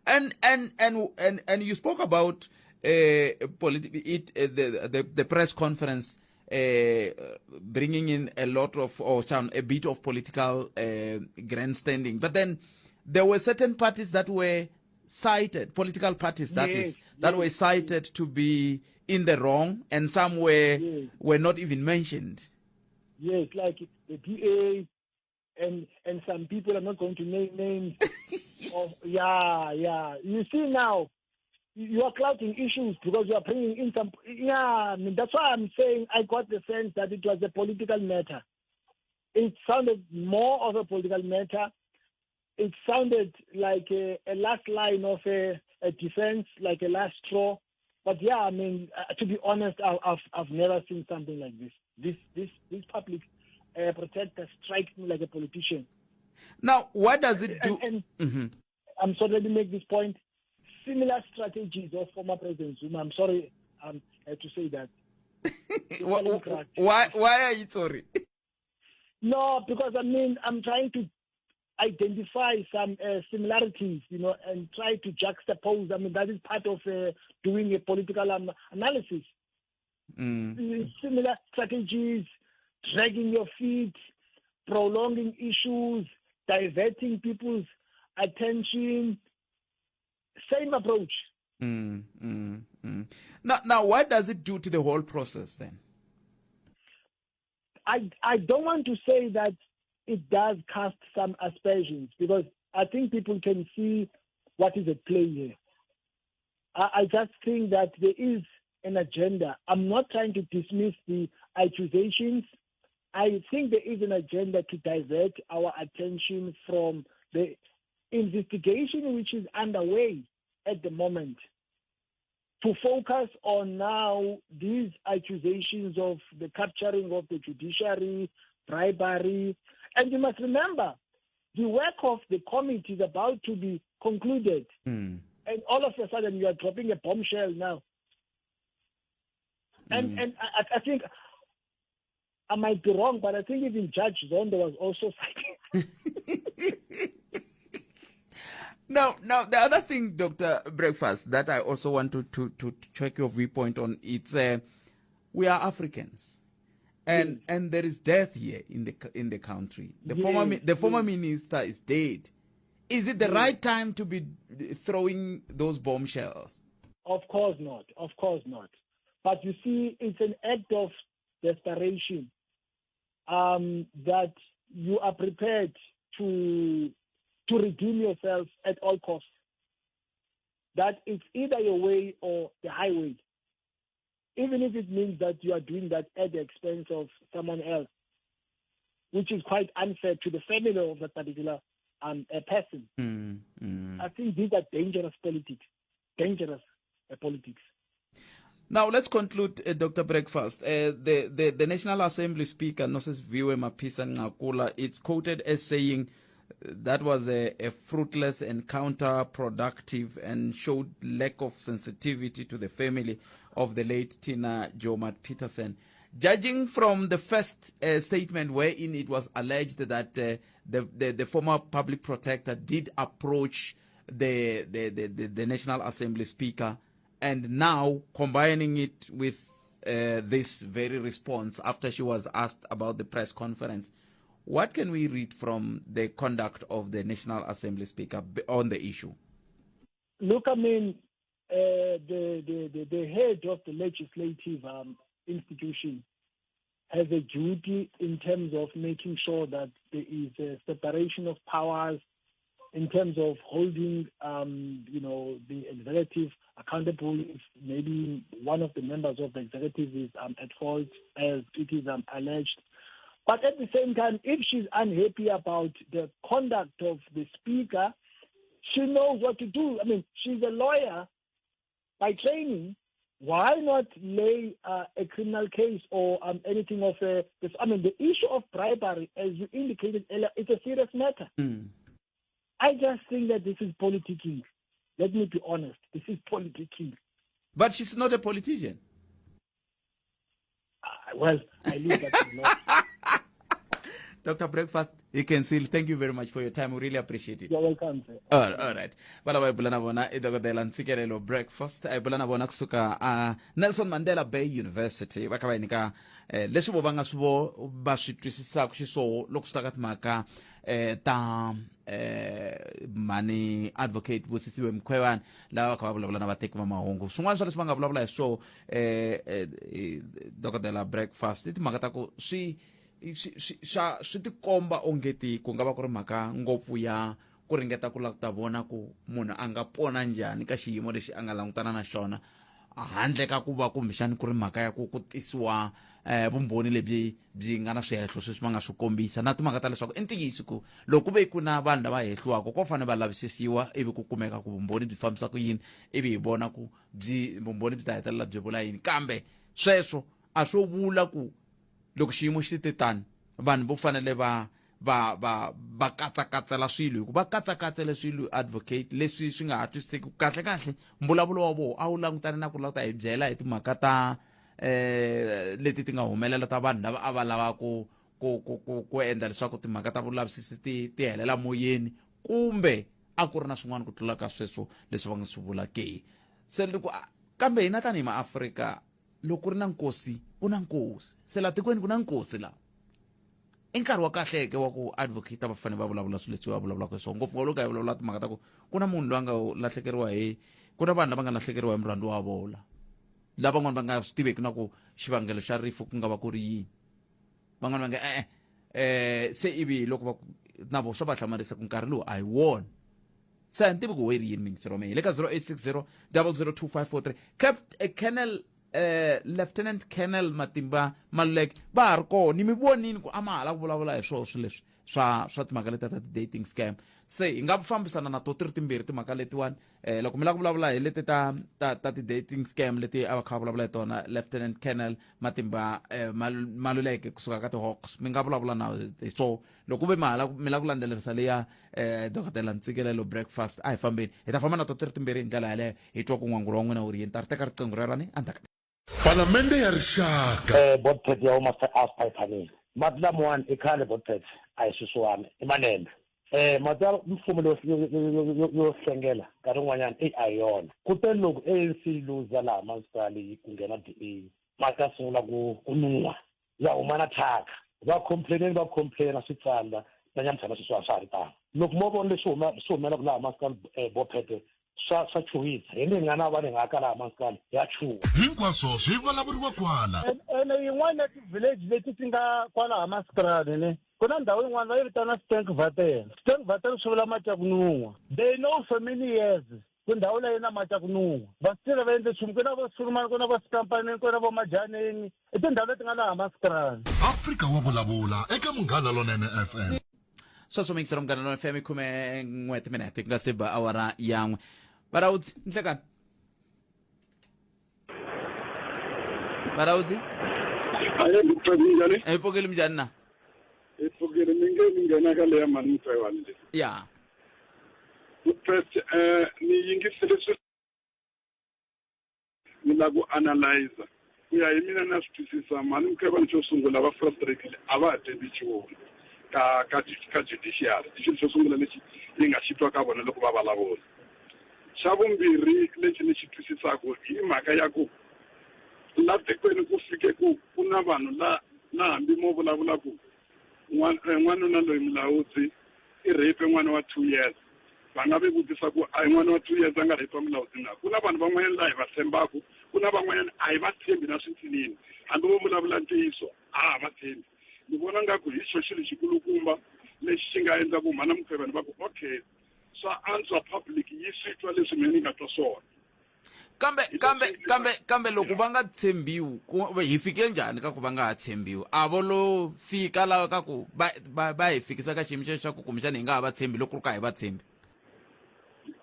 And and and and and you spoke about uh, politi- it, uh, the, the the press conference uh, bringing in a lot of or some a bit of political uh, grandstanding, but then there were certain parties that were cited, political parties that yes, is, that yes, were cited to be in the wrong, and some were yes. were not even mentioned. Yes, like the DA and and some people. I'm not going to name names. of, yeah, yeah. You see now, you are clouding issues because you are bringing in some. Yeah, I mean, that's why I'm saying I got the sense that it was a political matter. It sounded more of a political matter. It sounded like a, a last line of a, a defense, like a last straw. But yeah, I mean, to be honest, I, I've I've never seen something like this. This this this public protector strikes me like a politician. Now, what does it do? And, and mm-hmm. I'm sorry, let me make this point. Similar strategies of former President Zuma. I'm sorry I had to say that. why, why are you sorry? No, because I mean, I'm trying to identify some similarities, you know, and try to juxtapose. I mean, that is part of doing a political analysis. Similar strategies, dragging your feet, prolonging issues, diverting people's attention. Same approach. Now, now, what does it do to the whole process then? I, I don't want to say that it does cast some aspersions because I think people can see what is at play here. I, I just think that there is an agenda. I'm not trying to dismiss the accusations. I think there is an agenda to divert our attention from the investigation which is underway at the moment to focus on now these accusations of the capturing of the judiciary, bribery. And you must remember, the work of the committee is about to be concluded. And all of a sudden, you are dropping a bombshell now. And, and I, I think I might be wrong, but I think even Judge Zondo was also cited. Now, now the other thing, Doctor Breakfast, that I also want to to, to check your viewpoint on, it's we are Africans, and and there is death here in the in the country. The former the former minister is dead. Is it the right time to be throwing those bombshells? Of course not. Of course not. But you see, it's an act of desperation that you are prepared to to redeem yourself at all costs. That it's either your way or the highway. Even if it means that you are doing that at the expense of someone else, which is quite unfair to the family of that particular a person. I think these are dangerous politics. Dangerous politics. Now let's conclude, Dr. Breakfast. The, the the National Assembly Speaker Nosiviwe Mapisa Nqakula, it's quoted as saying that was a, a fruitless and counterproductive and showed lack of sensitivity to the family of the late Tina Joemat Peterson. Judging from the first statement wherein it was alleged that the, the, the former public protector did approach the, the, the, the, the National Assembly Speaker and now combining it with this very response after she was asked about the press conference, what can we read from the conduct of the National Assembly Speaker on the issue? Look, I mean, the, the, the, the head of the legislative institution has a duty in terms of making sure that there is a separation of powers in terms of holding, you know, the executive accountable if maybe one of the members of the executive is at fault, as it is alleged. But at the same time, if she's unhappy about the conduct of the speaker, she knows what to do. I mean, she's a lawyer by training. Why not lay a criminal case or anything of a, this? I mean, the issue of bribery, as you indicated earlier, it's a serious matter. I just think that this is politicking. Let me be honest. This is politicking. But she's not a politician. Well, I leave that to law. Dr. Breakfast, you can see. Thank you very much for your time. We really appreciate it. You're welcome, sir. All, all right. Va lava hi bula na vona i dokodela Ntshikelelo Breakfast. A hi bula na vona kusuka a Nelson Mandela Bay University. Va kha va hi nyika eh, leswi vo va nga swi vo va swi twisisaka xiswoho loko swi ta ka timhaka eh, ta eh mhani advocate Busisiwe Mkhwebane lava va kha va vulavula na vateki va mahungu swin'wana swa leswi va nga vulavula hi swona eh, eh, eh dokodela breakfast i timhaka ta ku swi swi swi swa swi tikomba ongeti ku nga va ku ri mhaka ngopfu ya ku ringeta ku lava ku ta vona ku munhu a nga pona njhani ka xiyimo lexi a nga langutana na xona handle ka ku va kumbexani ku ri mhaka ya ku ku tisiwa eh, vumbhoni lebyi byi nga na swihehlo sweswi va nga swi kombisa na timhaka ta leswaku i ntiyiso ku loko ku ve ku na vanhu lava hehliwaka ko fanele va lavisisiwa ivi ku kumeka ku vumbhoni byi fambisa ku yini ivi hi vona ku byi vumbhoni byi ta hetelela byi vula yini kambe sweswo a swo vula ku loko xiyimo xi te tani vanhu vo fanele va va va va katsakatsela swilo hikuva va katsakatsele swilo advocate leswi swi nga ha twisiseki kahle kahle mbulavulo wa vona a wu langutane na ku lava ku ta hi byela hi timhaka ta eh leti ti nga humelela ta vanhu lava a va lava ku ku ku ku ku endla leswaku timhaka ta vulavisisi ti ti helela moyeni kumbe a ku ri na swin'wana ku tlula ka sweswo leswi va nga swi vula ke se ni ku kambe hina tanihi maafrika loko ku ri na nkosi ku na nkosi se laha tikweni ku na nkosi laha i nkarhi wa kahle ke wa ku advocate va fanele va vulavula swilo leswi va vulavulaka hi swona ngopfu loko hi vulavula timhaka ta ku ku na munhu loyi a nga lahlekeriwa hi ku na vanhu lava nga lahlekeriwa hi murhandzi wa vona lavan'wana va nga swi tiveki na ku xivangelo xa rifu ku nga va ku ri yini van'wana va nga e-e eh se ivi loko va na vo swa va hlamarisa ku nkarhi lowu a hi wona se a ni tivi ku we ri yini mingisero wa mehe le ka 0860 002543 Capt, eh, Colonel eh, Lieutenant Colonel Matimba Maluleke va ha ri kona ni mi vonini ku a ma ha la ku vulavula hi swona swilo leswi swa swa timhaka letiya ta ti-dating scam se hi nga fambisana na to ti ri timbirhi timhaka letiwani eh, loko mi lava ku vulavula hi leti ta ta ta ti-dating scam leti a va kha va vulavula hi tona Lieutenant Colonel Matimba eh, Maluleke kusuka ka ti-Hawks mi nga vulavula na hi swona loko ve mahala mi lava ku landzelerisa leya eh, dokodela ntsikelelo breakfast a hi fambeni hi ta famba na to ti ri timbirhi hi ndlela yaleyo hi twa ku n'wangulo wa n'wina wu ri yini ta ri teka riqingho rero ni endzhaku Palamende ya Rixaka. Eh, Botpet ya huma asipayiphanini mati lamawani i khale Botpet a hi sweswiwani i malembe eh mati ya mfumo yo yo hlengela nkarhi wun'wanyana eyi a hi yona kutani loko ANC yi luza laha masipala yi ku nghena DA mati ya sungula ku ku nuha ya huma na thyaka va complaineni va complaina swi tsandza na nyamutlha sweswi a swa ha ri tano loko mo vona leswi huma swi humelaka laha masipala eh, bophete swa swa chuhisa hi ni nga na vanhu hi nga aka laha masipala ya chuha hinkwaswo swi vulavuriwa kwala ene yin'wana ya ti-village leti ti nga kwalaha masipalani ne ku na ndhawu yin'wana va yi vitana Stinkwater Stinkwater swi vula mati ya ku nun'hwa they know for many years ku ndhawu leyi na mati ya ku nun'hwa va swi tiva va endle nchumu ku na vo Surumani ku na vo Sikampaneni ku na vo Majaneni i tindhawu leti nga laha Maskrani Afrika wa vulavula eka Munghana Lonene FM. Sweswo miyingiselo Munghana Lonene FM khume n'we timinete ku nga se ba awara yan'we varawudzi nhlekani varawudzi Aye ngikuphethe njani? hi pfukile minjhani na Hi pfukile mi nge mi nghena ka leya mhani Mkhwebane leyi. ya First eh ni yingisele swi ni la ku analyzer ku ya hi mina na swi twisisa mhani Mkhwebane xo sungula va frustrated a va ha tshembi nchumu ka ka ka judiciary i xilo xo sungula lexi ni nga xi twa ka vona loko va vulavula xa vumbirhi lexi ni xi twisisaka hi mhaka ya ku la tikweni ku fike ku ku na vanhu la na hambi mo vulavula ku n'wanuna loyi mulawudzi i rape n'wana wa 2 years va nga vi vutisa ku a hi n'wana wa 2 years a nga rape mulawudzi na ku na vanhu van'wanyana laha hi va tshembaku ku na van'wanyana a hi va tshembi na swintsinini hambi vo vulavula ntiyiso a ha va tshembi ni vona nga ku hi xo xilo xikulukumba lexi xi nga endla ku mhana Mkhwebane va ku okay swa antswa public yi swi twa leswi mina ni nga twa swona kambe kambe kambe kambe loko va nga tshembiwi ku hi fike njhani ka ku va nga ha tshembiwi a vo lo fika lava ka ku va va va hi fikisa ka xiyimo xexo xa ku kumbexana hi nga ha va tshembi loko ku ri ka hi va tshembi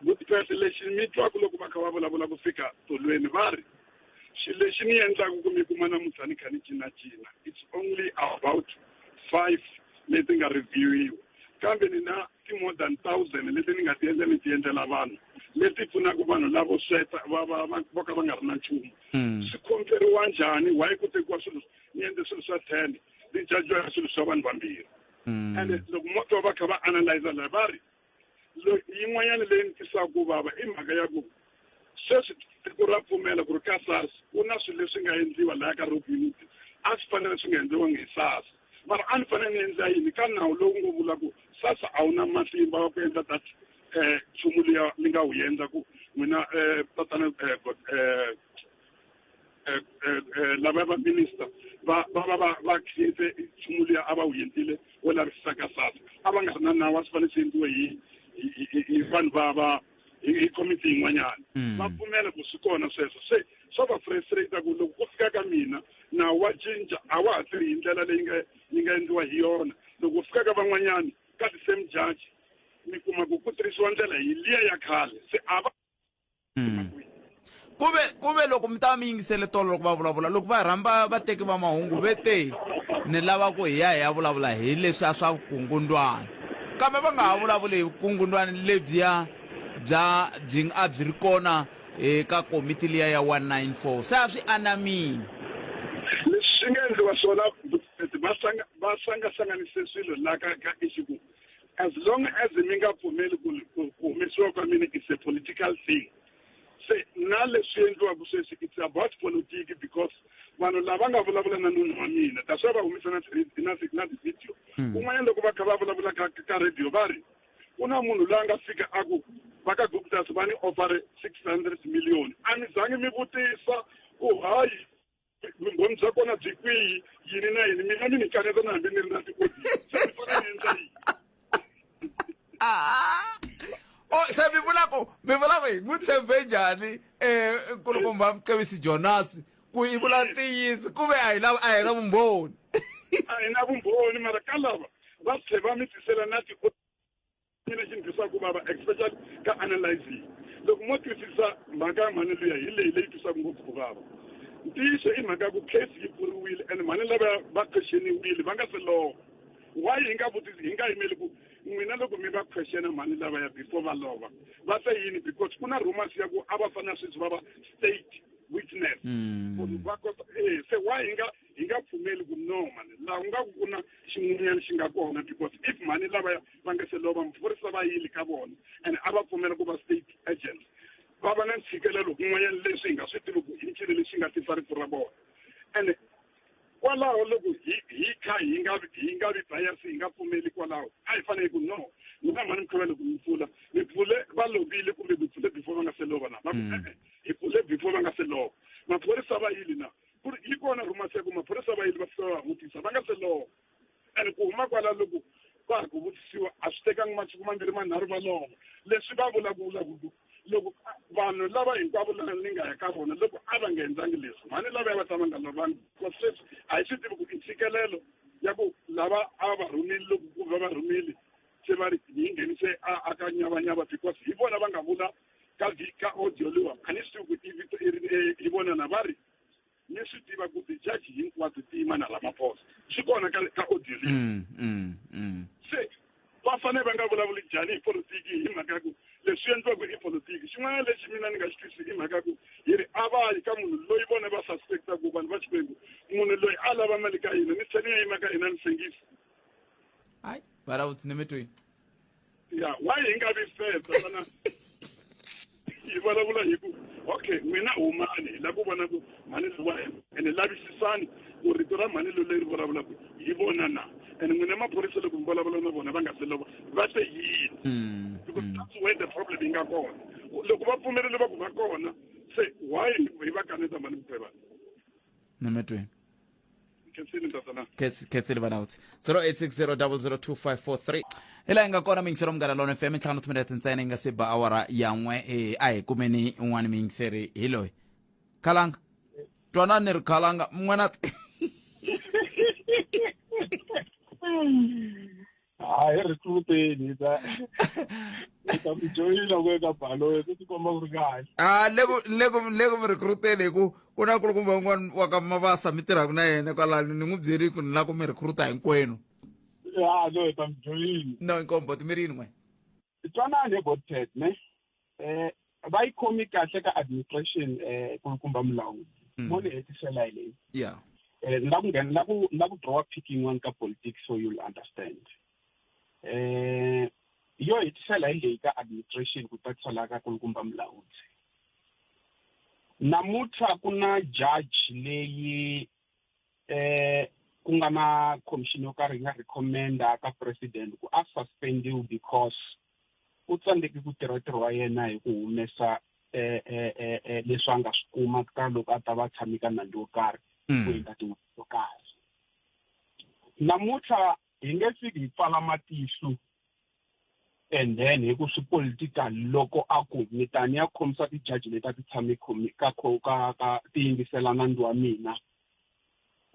Vutikahle lexi mi twaku loko va kha va vulavula ku fika tolweni va ri xilo lexi ni endlaku ku mi kuma namuntlha ni kha ni cinacina it's only about five leti nga reviewiwa kambe ni na ti-more than thousand leti ni nga ti endla ni ti endlela vanhu leti pfunaka vanhu lavo sweta va va va vo ka va nga ri na nchumu swi khomperiwa njhani why ku tekiwa swilo ni endle swilo swa 10 ni jajiwa hi swilo swa vanhu vambirhi and loko mo twa va kha va analyza la va ri yin'wanyana leyi ni twisaka ku vava i mhaka ya ku sweswi tiko ra pfumela ku ri ka SARS ku na swilo leswi nga endliwa laya ka Robin Hood a swi fanele swi nga endliwangi hi SARS. Mara a ni fanele ni endla yini ka nawu lowu ngo vula ku SASSA a wu na matimba wa ku endla that um nchumu luya mi nga wu endla ku n'wina um tatana um lava va minister va va va va va create nchumu luya a va wu endlile wo lavisisa ka SASSA a va nga ri na nawu a swi fanele swi endliwe hi hi vanhu va va hi committee yin'wanyana mm. va pfumela ku swi kona sweswo se swa va frustrate ku loko ku fika ka mina nawu wa cinca a wa ha tirhi hi ndlela leyi nga yi nga endliwa hi yona loko ku fika ka van'wanyana ka ti-same judge mi kuma ku ku tirhisiwa ndlela hi liya ya khale se a va mm. kuve kuve loko mi ta va mi yingisele tolo loko va vulavula loko va rhamba vateki va mahungu ve te ni lava ku hi ya hi ya vulavula hi leswiya swa vukungundwani kambe va nga ha vulavuli hi vukungundwani lebyiya bya byi a byi ri kona eka komiti liya ya 194 se a swi anamile leswi swi nga endliwa swona va va hlangahlanganise swilo la ka ka issue ku as long as mi nga pfumeli ku ku humesiwa ka mina it's a political thing se na leswi endliwaka sweswi it's about politiki because vanhu lava nga vulavula na nuna wa mina that's why va humesa na na na ti-video hmm. kun'wanyana loko va kha va vulavula ka ka radio va ri ku na munhu loyi a nga fika a ku va ka guptas va ni offer 600 million a mi zangi mi vutisa ku hayi vumbhoni bya kona byi kwihi yini na yini mina mi ni kaneta na hambi ni ri na ti-audio se mi fanele ni endla yini ah! o se mi vula ku mi vula ku hi n'wi tshembe njhani um nkulukumba mcebisi jonas ku i vula ntiyiso ku ve a hi na a hi na vumbhoni a hi na vumbhoni mara ka lava va tlhe va mi tisela na ti mina xi ni twisaka ku vava especially ka analyzing loko mo twisisa mhaka ya mhani luya hi leyi leyi twisaka ngopfu ku vava ntiyiso i mhaka ya ku case yi pfuriwile and mhani lava va questioniwile va nga se lova why hi nga vutisi hi nga yimeli ku n'wina loko mi va questiona mhani lavaya before va lova va te yini because ku na rumors ya ku a va fanele sweswi va va state witness mm. va kota eh se why hi nga hi nga pfumeli ku no mani laha ku nga ku ku na xin'wanyana xi nga kona because if mhani lavaya va nga se lova maphorisa va yile ka vona and a va pfumela ku va state agents va va na ntshikelelo kun'wanyana leswi hi nga swi tivi ku i ncini lexi nga tisa rifu ra vona and kwalaho loko hi hi kha hi nga hi nga vi bias hi nga pfumeli kwalaho a hi fanele ku no mina mhani mukhuva loko mi pfula mi pfule va lovile kumbe mi pfule before va nga se lova na va ku mm. e-e hi pfule before va nga se lova maphorisa va yile na ku ri yi kona rumors ya ku maphorisa va yile va fika va va vutisa va nga se lova and ku huma kwala loko va ha ku vutisiwa a swi tekangi masiku mambirhi manharhu va lova leswi va vulavulaka ku loko vanhu lava hinkwavo lava ni nga ya ka vona loko a va nga endlangi leswi mhani lavaya va ta va nga lovangi because sweswi a hi swi tivi ku i ntshikelelo ya ku lava a va rhumile loko ku va va rhumile se va ri hi nghenise a ka nyavanyava because hi vona va nga vula ka ka audio liwa a ni swi tivi ku i vito i ri hi vona na va ri ni swi tiva ku ti-judge hinkwato ti yima na Ramaphosa swi kona ka ka audio leyi mm, mm, mm. se va fanele va nga vulavuli njhani hi politiki hi mhaka ya ku leswi endliwaka i politiki xin'wana lexi mina ni nga xi twisisi i mhaka ya ku hi ri a va yi ka munhu loyi vona va suspecta ku vanhu va xikwembu munhu loyi a lava mali ka hina ni tlhela ni ya yima ka hina ni sengisa hayi va lava ku ya why hi nga vi fair tatana hi vulavula hi ku okay n'wina humani hi lava ku vona ku mhani lowa ene lavisisani ku rito ra mhani lo leri vulavulaka hi vona na and n'wina maphorisa loko mi vulavula na vona va nga se lova va te yini mm, because mm. that's where the problem yi nga kona loko va pfumerile va ku va kona se why hi va kaneta mhani mkhwevana nemetweni khensile tatana khensile vanawutsi 0860002543 hi laha hi nga kona miyingiseri munghana lona fm ntlhanu timinete ntsena yi nga se ba awara ya n'we eh, a hi kumeni un'wana miyingiseri hi loyi khalanga twanani ni ri khalanga n'wana hayi ri tluteni hi ta hi ta mi joyina ku eka baloyi swi tikomba ku ri kahle a le ku le ku le ku mi recruiteni hi ku ku na kulukumba un'wana wa ka mavasa mi tirhaka na yena kwalano ni n'wi byeri ku ni lava ku mi recruita hinkwenu ya no hi ta mi joyina no inkombo timirini n'we twanani he botted ne eh va yi khomi kahle ka administration eh kulukumba mulawuri mm. mo ni hetisela hi leyi yeah eh la ku nghena la ku la ku draw pick yin'wana ka politics so you'll understand eh yo hetisela hi leyi ka administration ku tatisa la ka kulukumba mulawuri namuntlha ku na judge leyi eh Ku nga na commission yo karhi yi nga recommenda ka president ku a suspendiwe because u tsandzeke ku tirha ntirho wa yena hi ku humesa eh, eh, eh, eh, leswi a nga swi kuma ka loko a ta va tshame ka nandzu wo karhi ku hundza tin'hweti to karhi. Namuntlha hi nge fiki hi pfala matihlo and then hi ku swi political loko a ku ni ta ni ya khomisa ti-judge leti a ti tshame ka ka ka ti yingisela nandzu wa mina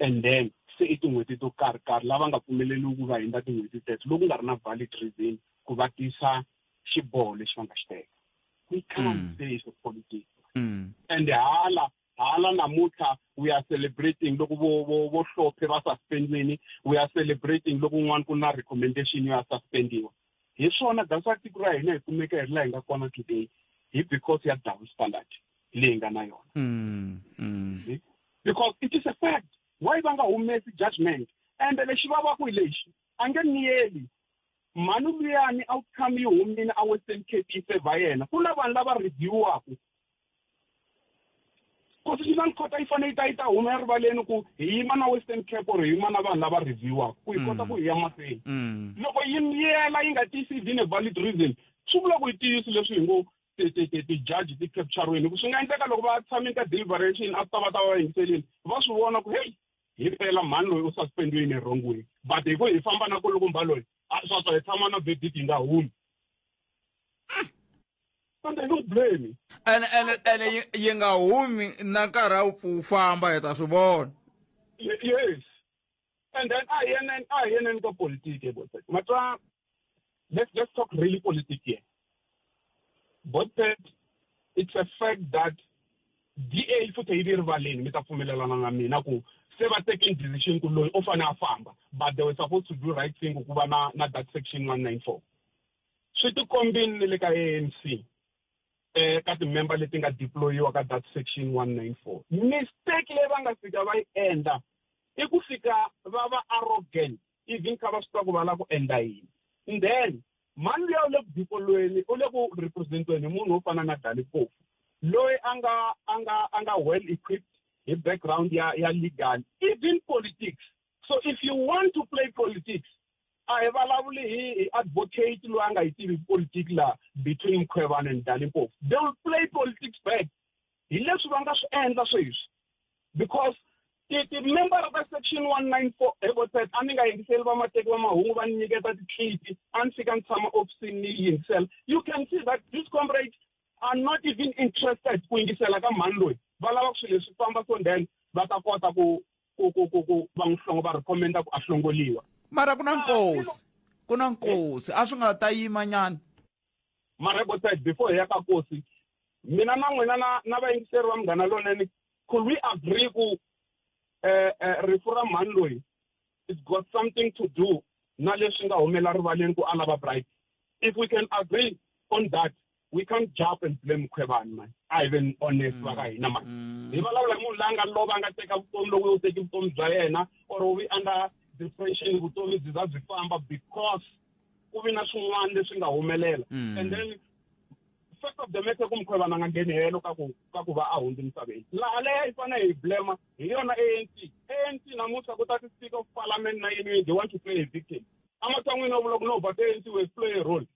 and then se i tin'hweti to karhi karhi lava nga pfumeleriwi ku va hundza tin'hweti teto loko ku nga ri na valid reason ku va tisa xiboho lexi va nga xi teka. We can't say it's a politics. And hala hala namuntlha we are celebrating loko vo vo vo Hlophe va suspendini, we are celebrating loko un'wana ku na recommendation yo ya suspendiwa. Hi swona, that's why tiko ra hina hi kumeka hi ri laha hi nga kona today hi because ya double standard leyi nga na yona. Because it is a fact, why va nga humesi judgment? Ende lexi vavaku hi lexi, a nge miyeli mhani luyani outcome yi humile a Western Cape yi favor yena. Ku na vanhu lava reviewaku Constitutional Court a yi fanele yi ta yi ta huma erivaleni ku hi yima na Western Cape or hi yima na vanhu lava reviewaku ku hi kota ku hi ya mahlweni. Loko yi miyela yi nga tiyisi even a valid reason, swi vula ku i ntiyiso leswi hi ngo ti-judge ti capture-wini, hi ku swi nga endleka loko va tshamile ka deliberation after va ta va va yingiselile va swi vona ku hey, hi pela mhani loyi u suspendiwe in a wrong way, but hi ku hi famba na kulukumba loyi swaswa hi tshama na verdict yi nga humi. Kambe hi n'wi blame. Ene ene ene yi nga humi na nkarhi a wu pfu wu famba hi ta swi vona. Yes. And then a hi yeneni, a hi yeneni ka politiki botse. Matwa, let's talk really politics here. Botse, it's a fact that DA futhi yi le rivaleni, mi ta pfumelelana na mina ku se va taking decision ku loyi u fane a famba, but they were supposed to do right thing ku va na na that section 194. Swi tikombini ni le ka ANC eh ka ti-member leti nga deployiwa ka that section 194. Mistake leyi va nga fika va yi endla i ku fika va va arrogant even kha va swi tiva ku va lava ku endla yini. And then mhani luya u le ku deployeni, u le ku representiweni hi munhu wo fana na Dali Mpofu loyi a nga a nga a nga well equipped hi background ya ya legal, even politics. So if you want to play politics, a hi vulavuli hi hi advocate loyi a nga yi tivi politiki la between Mkhwebane and Dali Mpofu. They will play politics back hi leswi va nga swi endla sweswi, because ti-member ta section 194 he a ni nga yingiseli vamateki va mahungu va ni nyiketa titlipi, a ni fika ni tshama ofisini ni yingisela. You can see that these comrades are not even interested ku yingisela ka mhani loyi, va lava ku swilo leswi famba so then va ta kota ku ku ku ku ku va n'wi hlongo, va recommenda ku a hlongoliwa. Mara ku na nkosi, ku na nkosi, a swi nga ta yima nyana. Mara botse, before hi ya ka nkosi, mina na n'wina na na vayingiseri va Munghana Lonene, could we agree ku eh, eh, rifu ra mhani loyi it's got something to do na leswi nga humela rivaleni ku a lava bribe? If we can agree on that, we can't jump and blame Mkhwebane, man. A hi veni honest va ka hina, man. Hi vulavula hi munhu loyi a nga lova, a nga teka vutomi, loko u teki vutomi bya yena or u vi under depression, vutomi byi za byi famba because ku vi na swin'wana leswi nga humelela. And then fact of the matter ku Mkhwebane a nga ngheni helo ka ku ka ku va a hundzi misaveni laha leya yi fanele hi blame hi yona ANC. ANC namuntlha ku ta ti-speaker of parliament na yini, they want to play a victim ematshan'wini yo vula ku no, but ANC will play a role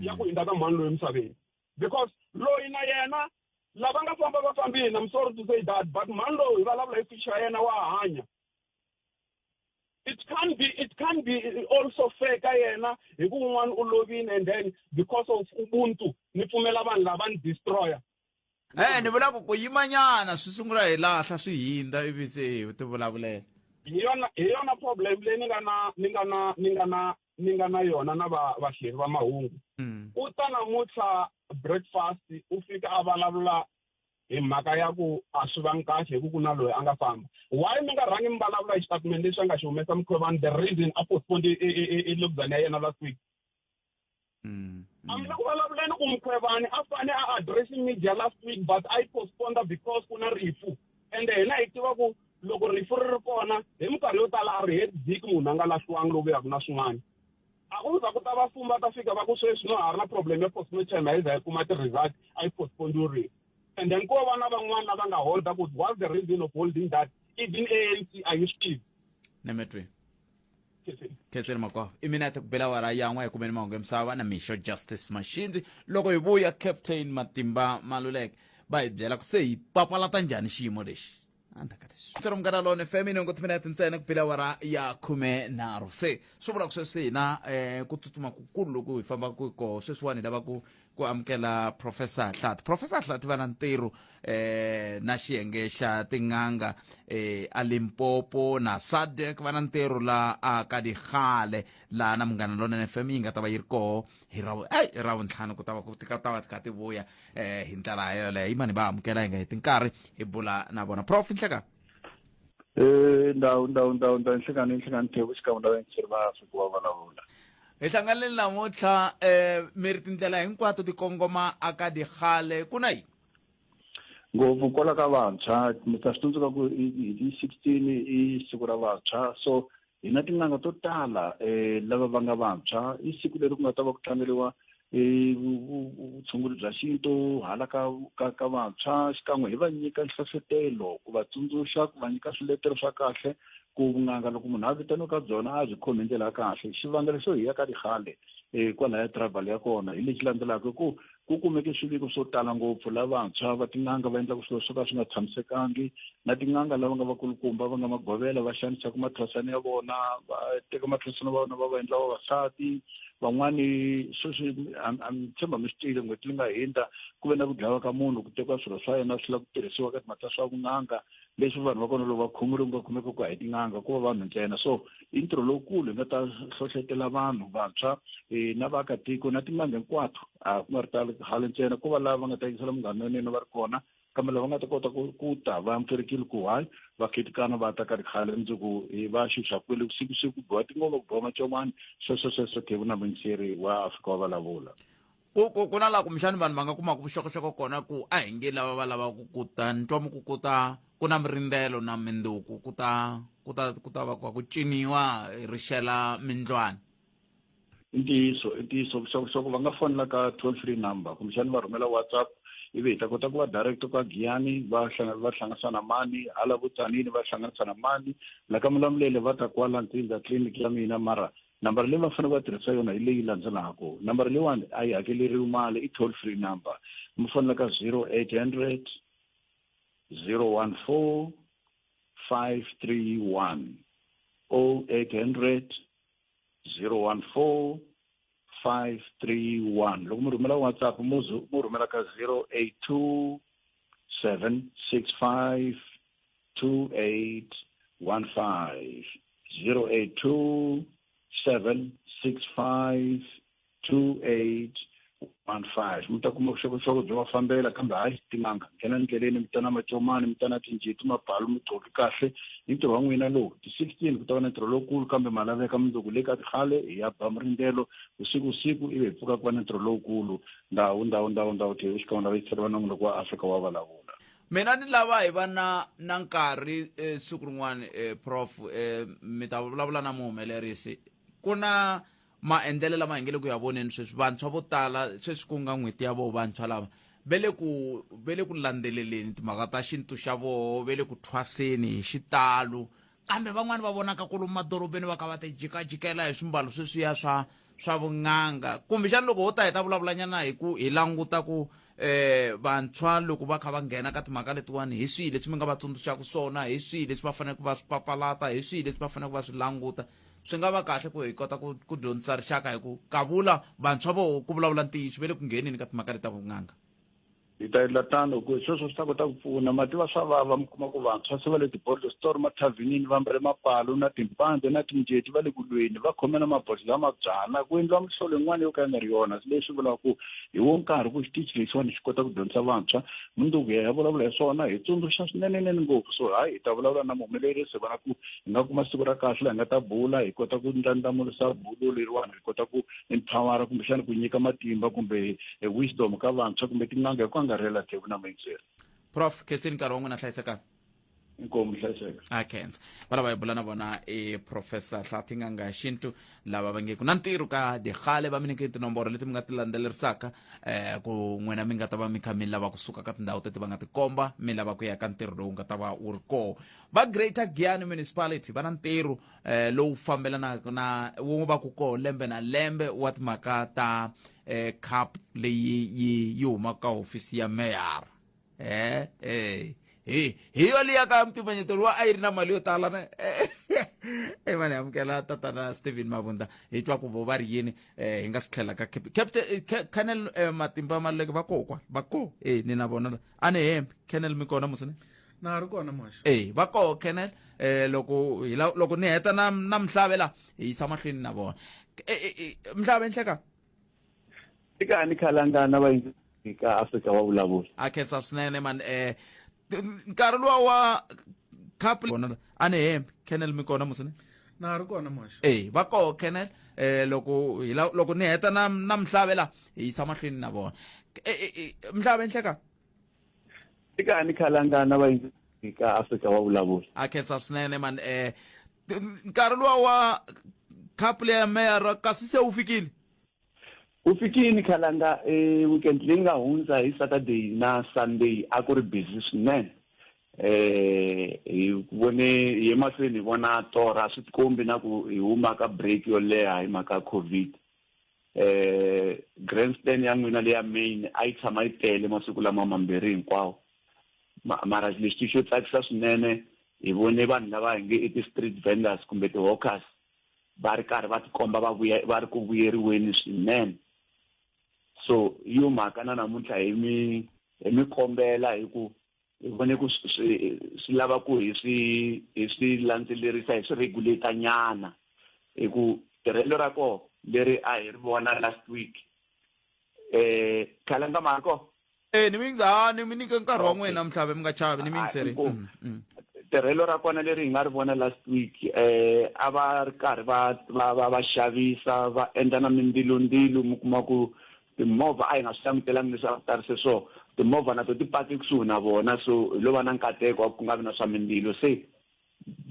ya ku hindza ka mhani loyi emisaveni, because loyi na yena lava nga famba va fambile. I'm sorry to say that, but mhani loyi hi vulavula hi future ya yena wa hanya. It can be also fair ka yena hi ku un'wana u lovile and then because of ubuntu ni pfumela vanhu lava ni destroyer. Eh, ni vula ku ku yimanyana swi sungula hi lahla swi hindza ivi se hi ti vulavulela. Hi yona, hi yona problem leyi ni nga na ni nga na ni nga na ni nga na yona na va vahleri va mahungu. U ta namuntlha breakfast u fika a vulavula hi mhaka ya ku a swi vangi kahle hi ku ku na loyi a nga famba. Why mi nga rhangi mi vulavula hi xitatimende lexi a nga xi humesa Mkhwebane, the reason a postponed i lockdown ya yena last week? A mi le ku vulavuleni ku Mkhwebane a fane a address media last week, but a yi postponda because ku na rifu, ende hina hi tiva ku loko rifu ri ri kona hi minkarhi yo tala a ri heti vhiki munhu a nga lahliwangi loko ya ku na swin'wana. A ku za ku ta vafumi va ta fika va ku sweswi no ha ri na problem ya postmortem, a yi za yi kuma ti-result, a yi postpondiwe rifu. And then ko va na van'wana lava nga holda ku what's the reason of holding that. Even ANC a yi swi tivi. Nemetwi. Khenseni makwavo i minete ku bela awara yan'we hi kumeni mahungu ya misava na mixo Justice Mashindzi. Loko hi vuya, Captain Matimba Maluleke va hi byela ku se hi papalata njhani xiyimo lexi. Endzhaku ka leswi tsero Munghana Lone FM i 8 minete ntsena ku bela awara ya 13. Se swi vula ku sweswi hina ku tsutsuma kukulu loku hi fambaka koho sweswiwani, hi lava ku amukela Professor Hlathi. Professor Hlathi va na ntirho na xiyenge xa tin'anga a Limpopo na SADC, va na ntirho la a ka Digale laha na Munghana Lonene FM yi nga ta va yi ri koho hi ra ey Ravuntlhanu, ku ta va ku ti ta va ti kha ti vuya hi ndlela yoleyo. Yimani va amukela, hi nga heti nkarhi hi bula na vona. Prof, nhleka. Ndhawu ndhawu ndhawu ndhawu, nhlekani nhlekani, Theku xikan'we na vayingiseri va Afrika va vulavula. Hi hlanganile namuntlha mi ri tindlela hinkwato ti kongoma aka Digale, ku na yini? Ngopfu kwala ka vantshwa, mi ta swi tsundzuka ku hi ti 16 i siku ra vantshwa, so hi na tin'anga to tala lava va nga vantshwa. I siku leri ku nga ta va ku tlangeriwa vutshunguri bya xintu hala ka vantshwa, xikan'we hi va nyika nhlohlotelo, ku va tsundzuxa, ku va nyika swiletelo swa kahle ku vun'anga loko munhu a vitaniwe ka byona a byi khomi hi ndlela ya kahle. Xivangelo xo hi ya ka Digale kwalaya tribal ya kona hi lexi landzelaka, ku ku kumeke swiviko swo tala ngopfu la vantshwa va tin'anga va endlaka swilo swo ka swi nga tshamisekangi, na tin'anga lava nga vakulukumba va nga magovela va xanisaka mathwasana ya vona, va teka mathwasana va vona va va endla vavasati van'wani. Sweswi a mi tshemba mi swi twile, n'hweti leyi nga hundza ku ve na ku dlawa ka munhu, ku tekiwa swilo swa yena swi lava ku tirhisiwa ka timhaka ta swa vun'anga, leswi vanhu va kona loko va khomiwile ku nga khomeka ku a hi tin'anga, ku va vanhu ntsena. So i ntirho lowukulu hi nga ta hlohlotela vanhu vantshwa na vaakatiko na tin'anga hinkwato, a ku nga ri talo hale ntsena ku va lava va nga ta yingisela Munghana Lonene va ri kona, kambe lava nga ta kota ku ta va amukelekile ku hayi va khitikana va ta ka rikhale mundzuku hi va xuxa kwele vusiku siku, ku biwa tingoma, ku biwa macomani, sweswo sweswo. Khevu na muyingiseri wa Afrika wa vulavula. Ku na laha kumbexani vanhu va nga kumaka vuxokoxoko kona, ku a hi nge lava va lavaka ku ta ni twa ku ta ku na mirindzelo na minduku, ku ta va ku ciniwa ri xela mindlwana? I ntiyiso, i ntiyiso. Vuxokoxoko va nga fonela ka toll free number, kumbexani va rhumela WhatsApp, ivi hi ta kota ku va direct ka Giyani, va hlanganisa na mani, hala Vutsanini va hlanganisa na mani, la ka Mulamulele va ta kwala Ntsindza clinic ya mina. Mara nambara leyi va fanele va tirhisa yona hi leyi landzelaka. Nambara leyiwani a yi hakeleriwi mali, i toll free number. Mi fonela ka 0800 014 531, 0800 014 531. Loko mi rhumela WhatsApp, mu rhumela ka 082 765 2815, 082 765 2815. Mi ta kuma vuxokoxoko byo va fambela. Kambe hayi, tin'anga nghena ndleleni, mi ta na macomani, mi ta na tinjeti, mabalo, mi gqoki kahle. I ntirho wa n'wina lowu. Ti-16 ku ta va na ntirho lowukulu, kambe ma laveka mundzuku le ka Tikhale hi ya ba murindelo vusiku vusiku, ivi hi pfuka ku va na ntirho lowukulu. Ndhawu ndhawu ndhawu ndhawu, Thewu xikan'we na vayingiseri va nongonoko wa Afrika wa vulavula. Mina ni lava hi va na nkarhi siku rin'wana prof, mi ta vulavula na muhumelerisi. Ku na maendlelo lama hi nge le ku ya voneni sweswi. Vantshwa vo tala sweswi, ku nga n'hweti ya vo vantshwa lava ve le ku landzeleleni timhaka ta xintu xa voho, ve le ku thwaseni hi xitalo, kambe van'wani va vonaka kwalomu madorobeni va ka va ti jikajikela hi swimbalo sweswiya swa vun'anga. Kumbexana loko ho ta hi ta vulavulanyana hi ku hi languta ku vantshwa loko va kha va nghena ka timhaka letiwani, hi swihi leswi mi nga va tsundzuxaka swona, hi swihi leswi va faneleke va swi papalata, hi swihi leswi va faneleke va swi languta. Swi nga va kahle ku hi kota ku dyondzisa rixaka hi ku kavula vantshwa vo ku vulavula ntiyiso ve le ku ngheneni ka timhaka leti ta vun'anga. Hi ta endla tano, ku sweswo swi ta kota ku pfuna. Ma tiva swa vava, mi kuma ku vantshwa se va le tibodlo store, mathavhenini, va ambale mapalo na timpandze na tinjeti, va le ku lweni, va khome na mabodhlela ma byala, ku endliwa mihlolo yin'wana yo ka yi nga ri yona. Leswi vulaka ku hi wo nkarhi ku xitichi lexiwani xi kota ku dyondzisa vantshwa. Mundzuku hi ya vulavula hi swona, hi tsundzuxa swinenenene ngopfu. So hayi, hi ta vulavula na muhumelerisi, hi vona ku hi nga kuma siku ra kahle laha hi nga ta bula, hi kota ku ndlandlamurisa bulo leriwani, hi kota ku empowera kumbexana ku nyika matimba kumbe wisdom ka vantshwa kumbe tin'anga hi ku angarhela. Thevu na muyingiseri. Prof, khensini nkarhi wa n'wina, hlayisekani. Inkomu hlayiseka. A khensa. Va lava hi bula na vona i Professor Hlathi N'anga ya Xintu lava va nge ku na ntirho ka Dikgale va mi nyike tinomboro leti mi nga ti landzelerisaka eh ku n'wina mi nga ta va mi kha mi lava kusuka ka tindhawu teti va nga tikomba mi lava ku ya ka ntirho lowu nga ta va wu ri koho. Va Greater Giyani Municipality va na ntirho eh lowu fambelanaka na wu va ku koho lembe na lembe wa timhaka ta eh cup leyi yi yi humaka ka hofisi ya meyara. Eh, eh, hi hi yo liya ka mpimanyeto luwa a yi ri na mali yo tala ne e mani amukela tatana Steven Mabunda hi twa ku vo va ri yini eh, hi nga si tlhela ka Captain eh, Colonel eh, Matimba Maluleke va koho kwala va koho eh ni na vona la a ni hembi Colonel mi kona musi ne na ha ri kona muhaxi eh va koho Colonel eh loko hi la loko ni heta na na Mhlave la hi yisa mahlweni na vona eh, eh, eh, Mhlave nhleka Tikani khalangana va ka Afrika wa vulavula. A khensa swinene man eh nkarhi luwa wa couple vona a ni hembi Colonel mi kona musi ne na ha ri kona muhaxi eh va koho Colonel eh loko hi la loko ni heta na na Mhlave la hi yisa mahlweni na vona eh, eh, eh, Mhlave nhleka Tikani khalangana va ka Afrika wa vulavula. A khensa swinene man eh nkarhi luwa wa couple ya mayor kasi se wu fikile Wu fikini khalanga e weekend leyi nga hundza hi Saturday na Sunday a ku ri busy swinene eh hi vone hi ye mahlweni hi vona torha swi tikombi na ku hi huma ka break yo leha hi mhaka COVID eh grandstand ya n'wina leya main a yi tshama yi tele masiku lama mambirhi hinkwawo mara lexi xo tsakisa swinene hi vone vanhu lava hi nge i ti-street vendors kumbe ti-hawkers va ri karhi va tikomba va vuya va ri ku vuyeriweni swinene so hi yo mhaka na namuntlha hi mi hi mi kombela hi ku hi vone ku swi swi lava ku hi swi hi swi landzelerisa hi swi regulate nyana hi ku tirhelo ra koho leri a hi ri vona last week eh khalanga mhako Eh ni mi ha ni mi nyika nkarhi wa n'wina Mhlave mi nga chavi ni mi yingiseri. Inkomu. Tirhelo ra kona leri hi nga ri vona last week eh a va ri karhi va va va va xavisa va endla na mindzilondzilo mi kuma ku timovha a hi nga swi langutelangi leswaku ta ri se so timovha na to ti pake kusuhi na vona so hi lo va na nkateko wa ku nga vi na swa mindzilo se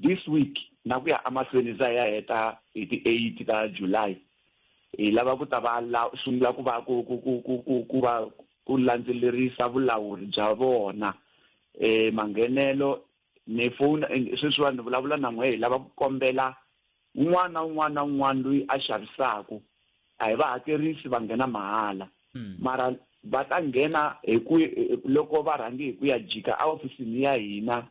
this week na ku ya emahlweni za ya heta hi ti 8 ta July hi lava ku ta va la sungula ku va ku ku ku ku ku ku va ku landzelerisa vulawuri bya vona eh manghenelo ni fona sweswiwani ni vulavula na n'we hi lava ku kombela un'wana na un'wana na un'wana loyi a xavisaka a hi va hakerisi va nghena mahala hmm. mara va ta nghena hi ku loko va rhange hi ku ya jika ehofisini ya hina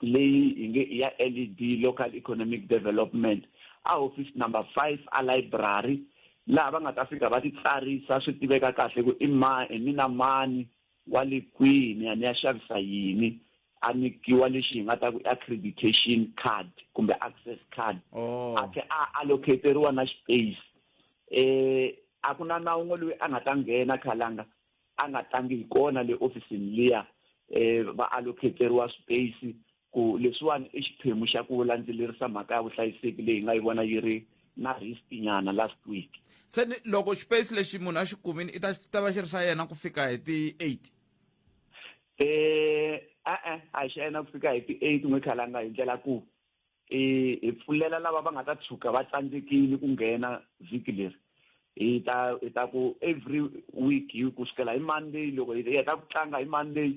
leyi hi nge i ya LED Local Economic Development a hofisi number 5 a library laha va nga ta fika va titsarisa swi tiveka kahle ku i ma hi mina mani wa le kwihi ni ya ni ya xavisa yini a nyikiwa lexi hi nga ta ku accreditation card kumbe access card oh. a tlhe a allocateriwa na space eh a ku na na un'we loyi a nga ta nghena khalanga a nga tlangi hi kona le ofisini liya eh va allocateriwa space ku leswiwani i xiphemu xa ku landzelerisa mhaka ya vuhlayiseki leyi hi nga yi vona yi ri na risk nyana last week se loko space lexi munhu a xi kumini i ta ta va xi ri xa yena ku fika hi ti 8 eh a-e a hi xa yena ku fika hi ti 8 n'we khalanga hi ndlela ku i hi pfulela lava va nga ta tshuka va tsandzekile ku nghena vhiki leri hi ta hi ta ku every week hi ku sukela hi monday loko hi heta ku tlanga hi monday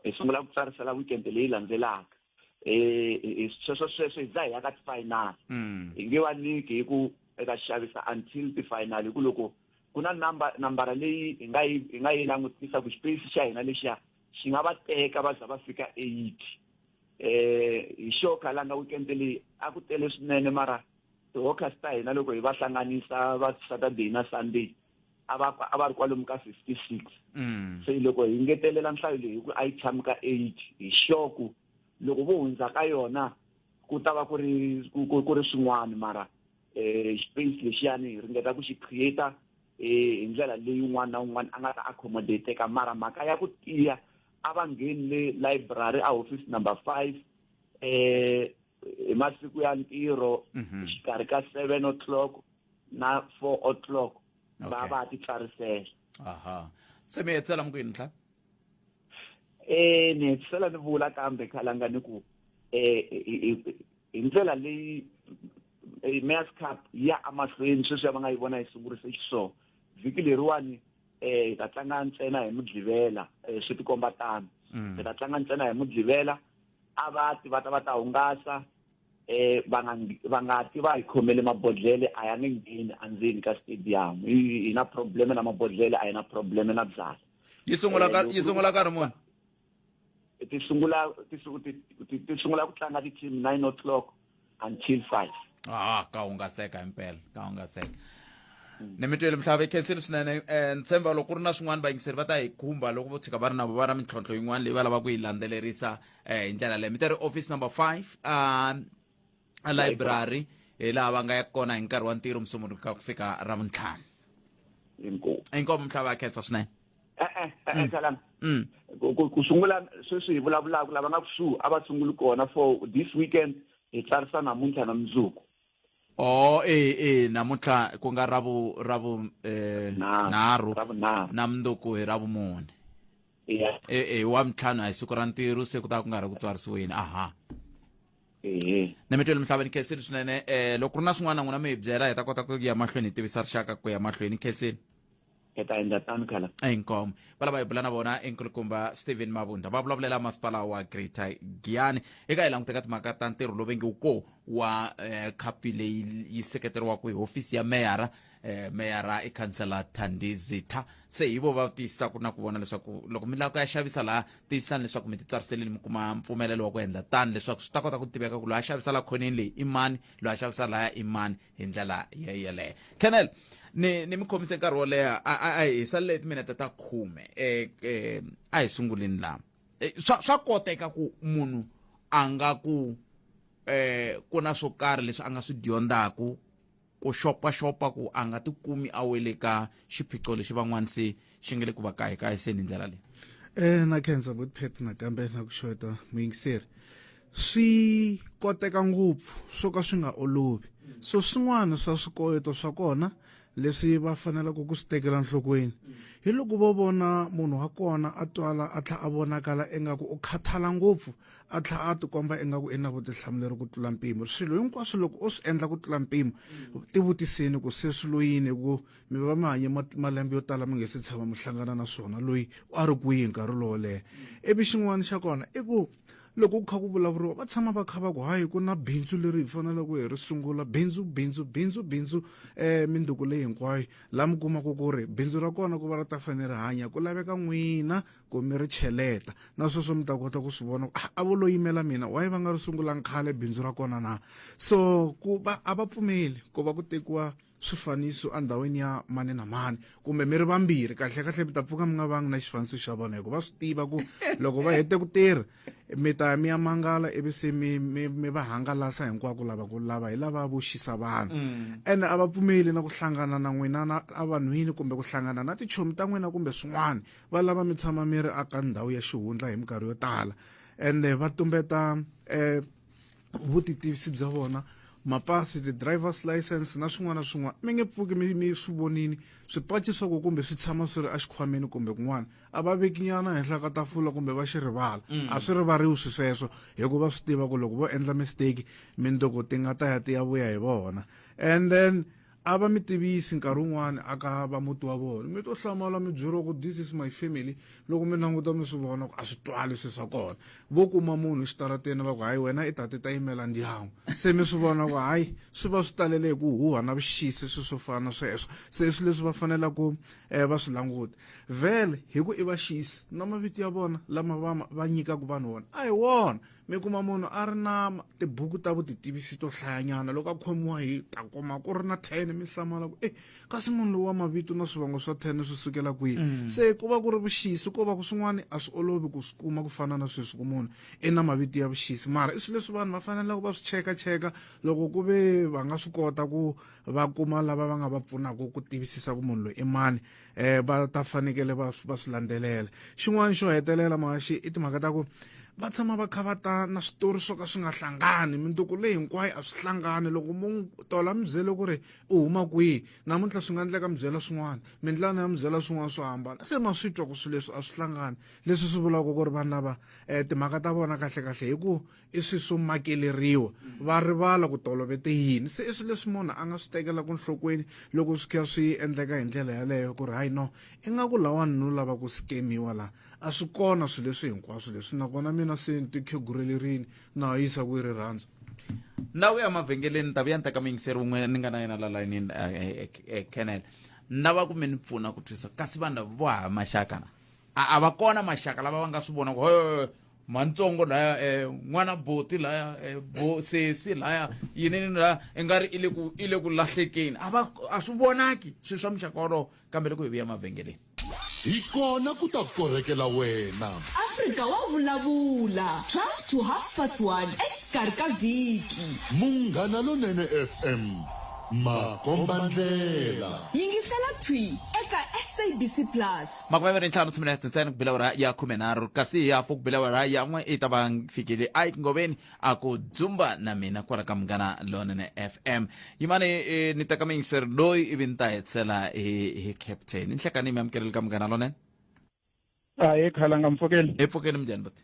hi sungula ku tsarisela weekend leyi landzelaka eh sweswo sweswo hi za hi ya ka ti-final mm. hi nge va nyiki hi ku eka xavisa until ti-final hi ku loko ku na number nambara leyi hi nga yi hi nga yi langutisa ku xipeyisi xa hina lexiya xi nga va teka va za va fika 80 eh hi xo khalanga weekend leyi a ku tele swinene mara ti-hawkers ta hina loko hi va hlanganisa va Saturday na Sunday a va a va ri kwalomu ka 56 mm. se loko hi ngetelela nhlayo leyi hi ku a yi tshami ka 8 hi xoku loko vo hundza ka yona ku ta va ku ri ku ri swin'wana mara eh space lexiyani hi ringeta ku xi create eh hi ndlela leyi un'wana na un'wana a nga ta accommodate-ka mara mhaka ya ku tiya a va ngheni le library a office number 5 eh hi masiku ya ntirho mhm. xikarhi ka 7 o'clock na 4 o'clock va va ti tsarisela aha se mi hetsela mi ku yini ntlha eh ni hetisela ni vula kambe khalanga ni ku eh hi ndlela leyi eh, Mayor's Cup ya emahlweni sweswi va nga yi vona yi sungurise xiswona vhiki leriwani eh hi ta tlanga ntsena hi mugqivela eh, swi tikomba tano mm. hi ta tlanga ntsena hi mugqivela a va ti va ta va ta hungasa eh va nga va nga ti va hi khomele mabodlhele a ya nge ngheni andzeni ka stadium hi na problem na mabodlhele a hi na problem na byala yi sungula ka eh, yi sungula nkarhi muni ti sungula ti ti sungula ku tlanga ti-team 9 o'clock until 5 ah ka hungaseka himpela ka hungaseka ni mi twele mhlava khensile swinene um ni tshemba loko ku ri na swin'wana vayingiseri va ta hi khumba loko vo tshika va ri na va na mintlhontlho yin'wana leyi va lavaka ku yi landzelerisa um hi ndlela leyi mi ta ri office number 5 um a library hi laha va nga ya kona hi nkarhi wa ntirho musumuluka ku fika ravuntlhanu inkomu mhlava ya khensa swinene e-e e-e salam ku sungula sweswi hi vulavulaka lava nga kusuhi a va sunguli kona for this weekend hi tsarisa namuntlha na mundzuku Oh e e namuntlha ku nga ravu ravu eh nharhu na mundzuku hi ravumune yeah. e e wa mintlhanu a hi siku ra ntirho se ku ta ku nga ri ku tsarisiweni aha ehe ni mi twele mhlava ni khensile swinene eh loko ku ri na swin'wana n'wina mi hi byela hi ta kota ku ya mahlweni hi tivisa rixaka ku ya mahlweni khensile hi ta endla tano khala inkomo va lava hi bula na vona enkulukumba Stephen Mabunda va vulavulela masipala wa Greater Giyani eka hi languteka timhaka ta ntirho lowu vengiwu ko wa eh, khapi leyi yi seketeriwaka hi hofisi ya meyara eh, meyara i khansela Thandi Zitha se hi vo va tiyisisaka na ku vona leswaku loko mi lava ku ya xavisa laha tiyisisani leswaku mi titsariselile mi kuma mpfumelelo wa ku endla tani leswaku swi ta kota ku tiveka ku loyi a xavisa la khoneni leyi i mani loyi a xavisa laya i mani hi ndlela yeleyo Colonel ni ni mi khomise nkarhi wo leha a hi salele timinete ta khume eh, eh, a hi sunguleni laha eh, swa swa koteka ku munhu a nga ku eh ku na swo karhi leswi a nga swi dyondzaku ku xopaxopa ku a nga tikumi a wele ka xiphiqo lexi van'wana se xi nga le ku va kahekaheseni hi ndlela leyi eh na khensa botpet nakambe na ku xota muyingiseri swi koteka ngopfu swo ka swi nga olovi so swin'wana swa swikoweto swa kona leswi va faneleke ku swi tekela nhlokweni hi loko vo vona munhu wa kona a twala a tlha a vonakala ingaku u khathala ngopfu a tlha a tikomba ingaku i na vutihlamuleri ku tlula mpimo swilo hinkwaswo loko u swi endla ku tlula mpimo tivutiseni ku se swilo yini ku mi va mi hanye malembe yo tala mi nge se tshama mi hlangana na swona loyi a ri kwihi nkarhi lowo leha ivi xin'wana xa kona i ku loko ku kha ku vulavuriwa va tshama va kha va ku hayi ku na bindzu leri hi faneleke hi ri sungula bindzu bindzu bindzu bindzu um minduku leyi hinkwayo laha mi kumaka ku ri bindzu ra kona ku va ri ta fanele ri hanya ku laveka n'wina ku mi ri cheleta na sweswo mi ta kota ku swi vona ku ah, a vo lo yimela mina why va nga ri sungulanga khale bindzu ra kona na so ku va a va pfumeli ku va ku tekiwa swifaniso endhawini ya mani na mani kumbe mi ri vambirhi kahlekahle mi ta pfuka mi nga vangi na xifaniso xa vona hikuva va swi tiva ku loko va hete ku tirha mi ta ya mi ya mangala ivi se mi mi mi va hangalasa hinkwako lava ku lava hi lava vo xisa vanhu mm. ene a va pfumeli na ku hlangana na n'wina na evanhwini kumbe ku hlangana na tichomi ta n'wina kumbe swin'wana va lava mi tshama mi ri aka ndhawu ya xihundla hi minkarhi yo tala ende va tumbeta um vutitivisi bya vona mapasi ti-drivers license na swin'wana na swin'wana mi nge pfuki mi mi swi vonini swipaci swa ku kumbe swi tshama swi ri exikhwameni kumbe kun'wana a va veki nyana henhla ka tafula kumbe va xi rivala mm. a swi rivariwi swi sweswo hikuva swi tiva ku loko vo endla mistake mindzuku ti nga ta ya ti ya vuya hi vona and then a va mi tivisi nkarhi wun'wani aka va muti wa vona mi to hlamala mi byeriwa ku this is my family loko mi languta mi swi vona ku a swi twali swi swa kona vo kuma munhu exitarateni va ku hayi wena i tate ta yimela ndyangu se mi swi vona ku hayi swi va swi talele hi ku huha na vuxisi swi swo fana na sweswo se swi leswi va fanelaka um eh, va swi languta vhele hi ku i vaxisi na mavito ya vona lama va va nyikaka vanhu wona a hi wona mi kuma munhu a ri na tibuku ta vutitivisi to hlayanyana loko a khomiwa hi ta kuma ku ri na 10 mi hlamala ku e kasi munhu lowu wa mavito na swivongo swa 10 swi sukela kwihi mm. se ku va ku ri vuxisi ko va ku swin'wana a swi olovi ku swi kuma ku fana na sweswi ku munhu i na mavito ya vuxisi mara i swilo leswi vanhu va faneleke va swi cheka cheka loko ku ve va nga swi kota ku va kuma lava va nga va pfunaka ku tivisisa ku munhu loyi i mani eh va ta fanekele va va swi landzelela xin'wana xo hetelela maxi i timhaka ta ku Va tshama va kha va ta na switori swo ka swi nga hlangani minduku leyi hinkwayo a swi hlangani loko mo n'wi tola mi byele ku ri u huma kwihi namuntlha swi nga endleka mi byela swin'wana mindlana ya mi byela swin'wana swo hambana se ma swi twa ku swilo leswi a swi hlangani leswi swi vulaka ku ri vanhu lava um timhaka ta vona kahlekahle hi ku i swilo swo makeleriwa va rivala ku tolovete yini se i swilo leswi munhu a nga swi tekelaka nhlokweni loko swi kha swi endleka hi ndlela yaleyo ku ri hayi no ingaku lawani no lava ku skemiwa la a swi kona swilo leswi hinkwaswo leswi nakona mina se ni tikhegurelerini na ha yisa ku yi rirhandzu ndhawu ya mavhengeleni ta vuya ni teka muyingiseri wun'we ni nga na yena la layinini eh, eh, eh, kenel na va ku mi ni pfuna ku twisa kasi vanhu lava vo hava maxaka na a va kona maxaka lava va nga swi vona ku mantsongo laya um n'wana boti laya bo sesi laya yini ni laya i nga ri i le ku i le ku lahlekeni a va a swi vonaki swilo swa muxaka wolowo kambe loko hi vuya mavhengeleni Hi kona ku ta korhekela wena. Afrika wa vulavula, 12 to half past 1 exikarhi ka vhiki. Munghana Lonene FM, makombandlela. Yingisela thwi eka SABC Plus. 25 timinete ntsena ku bila awara ya 13 kasi hi hafu ku bila awara ya n'we i ta va fikile ike ngoveni a ku dzumba na mina kwala ka munghana lonene fm yimani eh, ni teka muyingiseri loyi ivi ni ta hetisela hi hi captain ni nhlekani mi amukeleli ka munghana lonene ahe khalanga mpfukeni hi pfukeni minjhani buti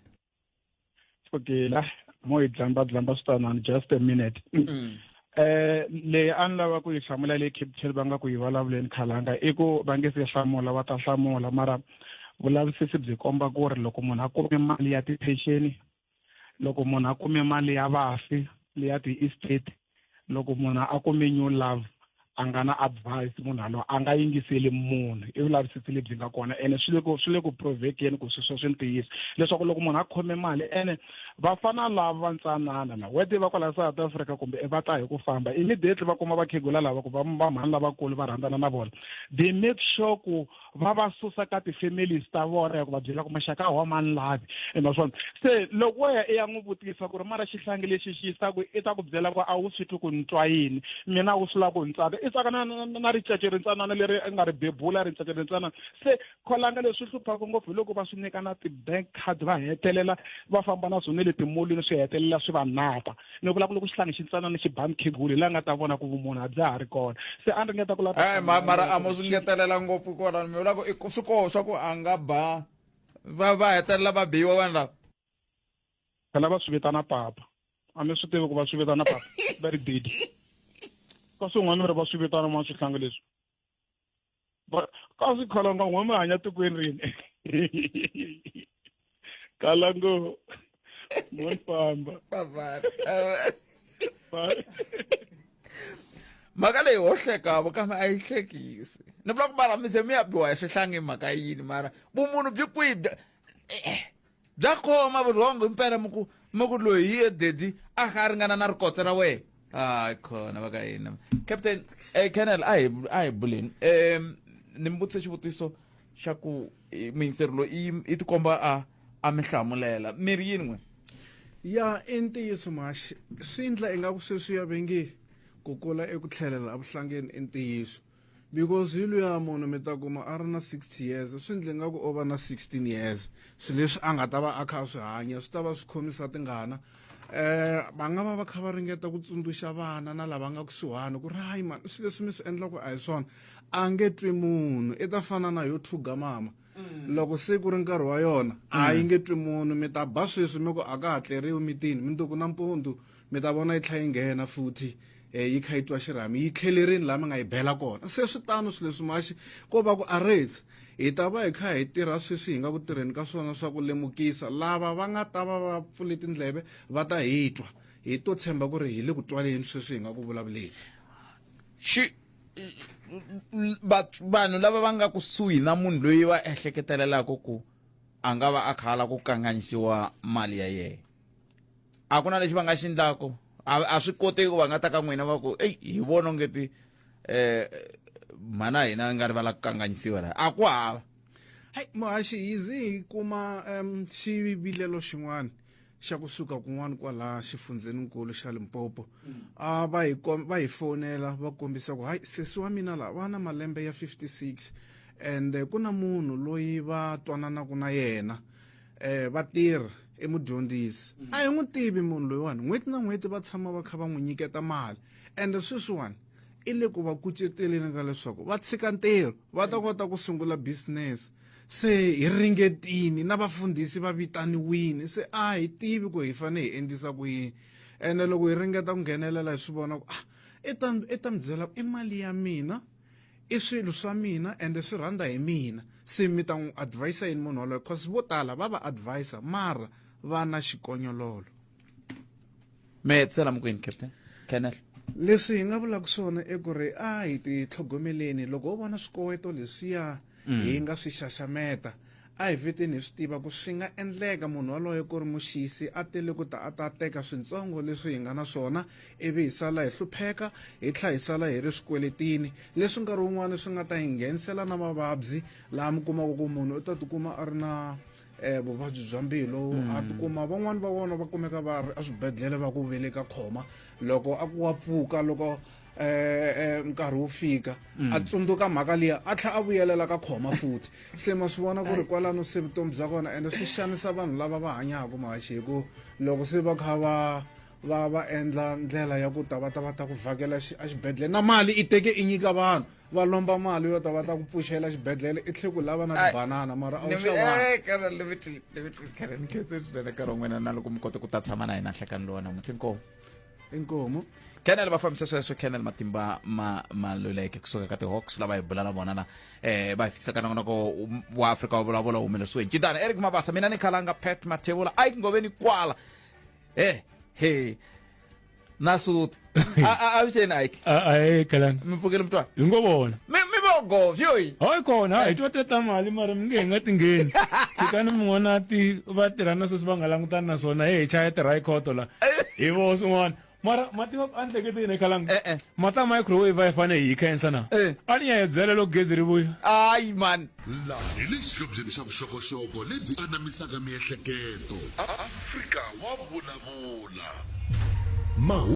pfukela mo hi dlamba dlamba switanani just a minute mm. eh leyi a ni lava ku yi hlamula leyi captain va nga ku yi vulavuleni khalanga i ku va nge se hlamula va ta hlamula mara vulavisisi byi komba ku ri loko munhu a kume mali ya tiphexeni loko munhu a kume mali ya vafi leya ti-estate loko munhu a kume new love a nga na advice munhu alowo a nga yingiseli munhu i vulavisisi lebyi nga kona ene swi le ku swi le ku provekeni ku sweswo swi ntiyiso leswaku loko munhu a khome mali ene vafana lava va ntsanana la whether va kwala South Africa kumbe va ta hi ku famba immediately va kuma vakhegula lava ku va va mhani lavakulu va rhandzana na vona they make sure ku va va susa ka ti-families ta vona ya ku va byela ku maxaka a wa ma ni lavi ene swona se loko wo ya i ya n'wi vutisa ku ri mara xihlangi lexi xi yisa ku i ta ku byela ku a wu swi twi ku ni twa yini mina wu swi lava ku ni tsaka i tsaka na na na ricece rintsanana leri nga ri bebula ricece rintsanana se kholanga leswi hluphaka ngopfu hi loko va swi nyika na ti-bank card va hetelela va famba na swona le timolweni swi hetelela swi va nata ni vula ku loko xihlangi xi ntsanana xi ba mukhegulu hi laha nga ta vona ku vumunhu a bya ha ri kona se a ni ringeta ku lava eh, mara a mo swi ngetelela ngopfu kwalano mi vula ku swi koho swa ku a nga ba va va hetelela va biwa vanhu lava phela va swi vitana papa a mi swi tivi ku va swi vitana papa va ri didi ka swin'wana ri va swi vitana mwa swihlangi leswi ka swi kholonga n'we mi hanya tikweni rini kalango mo ni famba mhaka leyi ho hlekavo kambe a yi hlekisi ni vula ku mara mi ze mi ya biwa hi swihlangi mhaka yini mara vumunhu byi kwihi eh, bya khoma vurhongo impela mi ku mi ku loyi hi ye dedi a kha a ringana na rikotse ra wena hayi khona va ka hina captain eh, colonel a hi a hi buleni um ni mi vutise xivutiso xa ku eh, muyingiseri loyi i i tikomba a a mi hlamulela mi ri yini n'we ya i ntiyiso maxi swi endla ingaku sweswiya ve nge ku kula eku tlhelela evuhlangeni i ntiyiso because hi luya munhu mi ta kuma a ri na 60 years swi ndle nga ku o va na 16 years swilo leswi a nga ta va a kha a swi hanya swi ta va swi khomisa tingana eh va nga va va kha va ringeta ku tsundzuxa vana na lava nga kusuhani ku ri hayi mani swilo leswi mi swi endlaka a hi swona a nge twi munhu i ta fana na yo thuga mama mm. loko se ku ri nkarhi wa yona a yi mm. nge twi munhu mi ta ba sweswi mi ku a ka ha tleriwi mitini mundzuku nampundzu mi ta vona yi tlha yi nghena futhi eh, yi kha yi twa xirhami yi tlhelerini laha mi nga yi bela kona se swi tano swilo leswi maxi ko va ku aretse hi ta va hi kha hi tirha sweswi hi nga ku tirheni ka swona swa ku lemukisa lava va nga ta va va pfule tindleve va ta hi twa hi to tshemba ku ri hi le ku twaleni sweswi hi nga ku vulavuleni xi vanhu lava va nga kusuhi na munhu loyi va ehleketelelaka ku a nga va a kha a lava ku kanganyisiwa mali ya yena a ku na lexi va nga xi endlaku a swi koteki ku va nga ta ka n'wina va ku eyi hi vona ongeti um mhana hina nga rivala ku kanganyisiwa la a ku hava hayi muhaxi hi ze hi kuma um xivilelo xin'wana xa kusuka kun'wana kwala xifundzheninkulu xa Limpopo a va hi va hi fonela va kombisa ku hayi sesi wa mina la va na malembe ya 56 and ku na munhu loyi va twananaka na yena eh va tirha i mudyondzisi a hi n'wi tivi munhu loyiwani n'hweti na n'hweti va tshama va kha va n'wi nyiketa mali ende sweswiwani i le ku va kuceteleni ka leswaku va tshika ntirho va ta kota ku sungula business se hi ringetini na vafundhisi va vitaniwini se a hi tivi ku hi fanele hi endlisa ku yini ene loko hi ringeta ku nghenelela hi swi vona ku ah i ta i ta mi byela ku i mali ya mina i swilo swa mina ende swi rhandza hi mina se mi ta n'wi advise yini munhu waloye cause vo tala va va advise mara va na xikonyololo me tsela mukwini captain Kenneth leswi hi nga vulaka swona i ku ri a hi ti tlhogomeleni loko ho vona swikoweto leswiya hi nga swi xaxameta a hi vheteni hi swi tiva ku swi nga endleka munhu waloye ku ri muxisi a tele ku ta a ta teka swintsongo leswi hi nga na swona ivi hi sala hi hlupheka hi tlha hi sala hi ri swikweletini leswi nkarhi wun'wani swi nga ta hi nghenisela na mavabyi laha mi kumaka ku munhu u ta tikuma a ri na eh vuvabyi bya mbilu a tikuma van'wani va vona va kumeka va ri eswibedhlele va ku veleka khoma loko a ku wa pfuka loko eh, eh nkarhi wu fika mm. a tsundzuka mhaka liya a tlha a vuyelela ka khoma futhi se ma swi vona ku ri kwalano se vutomi bya kona ende swi xanisa vanhu lava va hanyaka mahaxi hi ku loko se va kha va va va endla ndlela ya ku ta va ta va ta ku vhakela exibedhlele na mali i teke i nyika vanhu va lomba mali yo ta va ta ku pfuxela xibedhlele i tlhe ku lava na tibanana mara a wu xavanga nkarhi wun'wana na loko mi kota ku ta tshama na hina nhlekani lowa namuntlha inkomu inkomu Kenel va fambisa sweswo Kenel Matimba ma Maluleke kusuka ka ti-Hawks lava hi bula na vona na eh va hi fikisa ka nongonoko wa Afrika wa vulavula humelerisiweni Cintana Eric Mabasa mina ni Khalanga Pat Mathebula a yi ngoveni kwala eh he na suti a avuxeni Ike a Khalanga mi pfukile mutwana hi ngo vona mi mi vogo vyoyi hayi kona hi twa teta mali mara mi nge hi nga tingheni tshikani min'wana ti va tirha na sweswi va nga langutani na swona he hi chaya tirayikhoto la hi vo swin'wana mara ma tiva a ni hlekete yini khalanga Eh, eh. mata microwave a yi fanele hi yi khensa na Eh. a ni ya hi byela loko gezi ri vuya ayi man Laha hi le xihlobyeni xa vuxokoxoko lebyi anamisaka miehleketo. Afrika wa vulavula. Mahungu.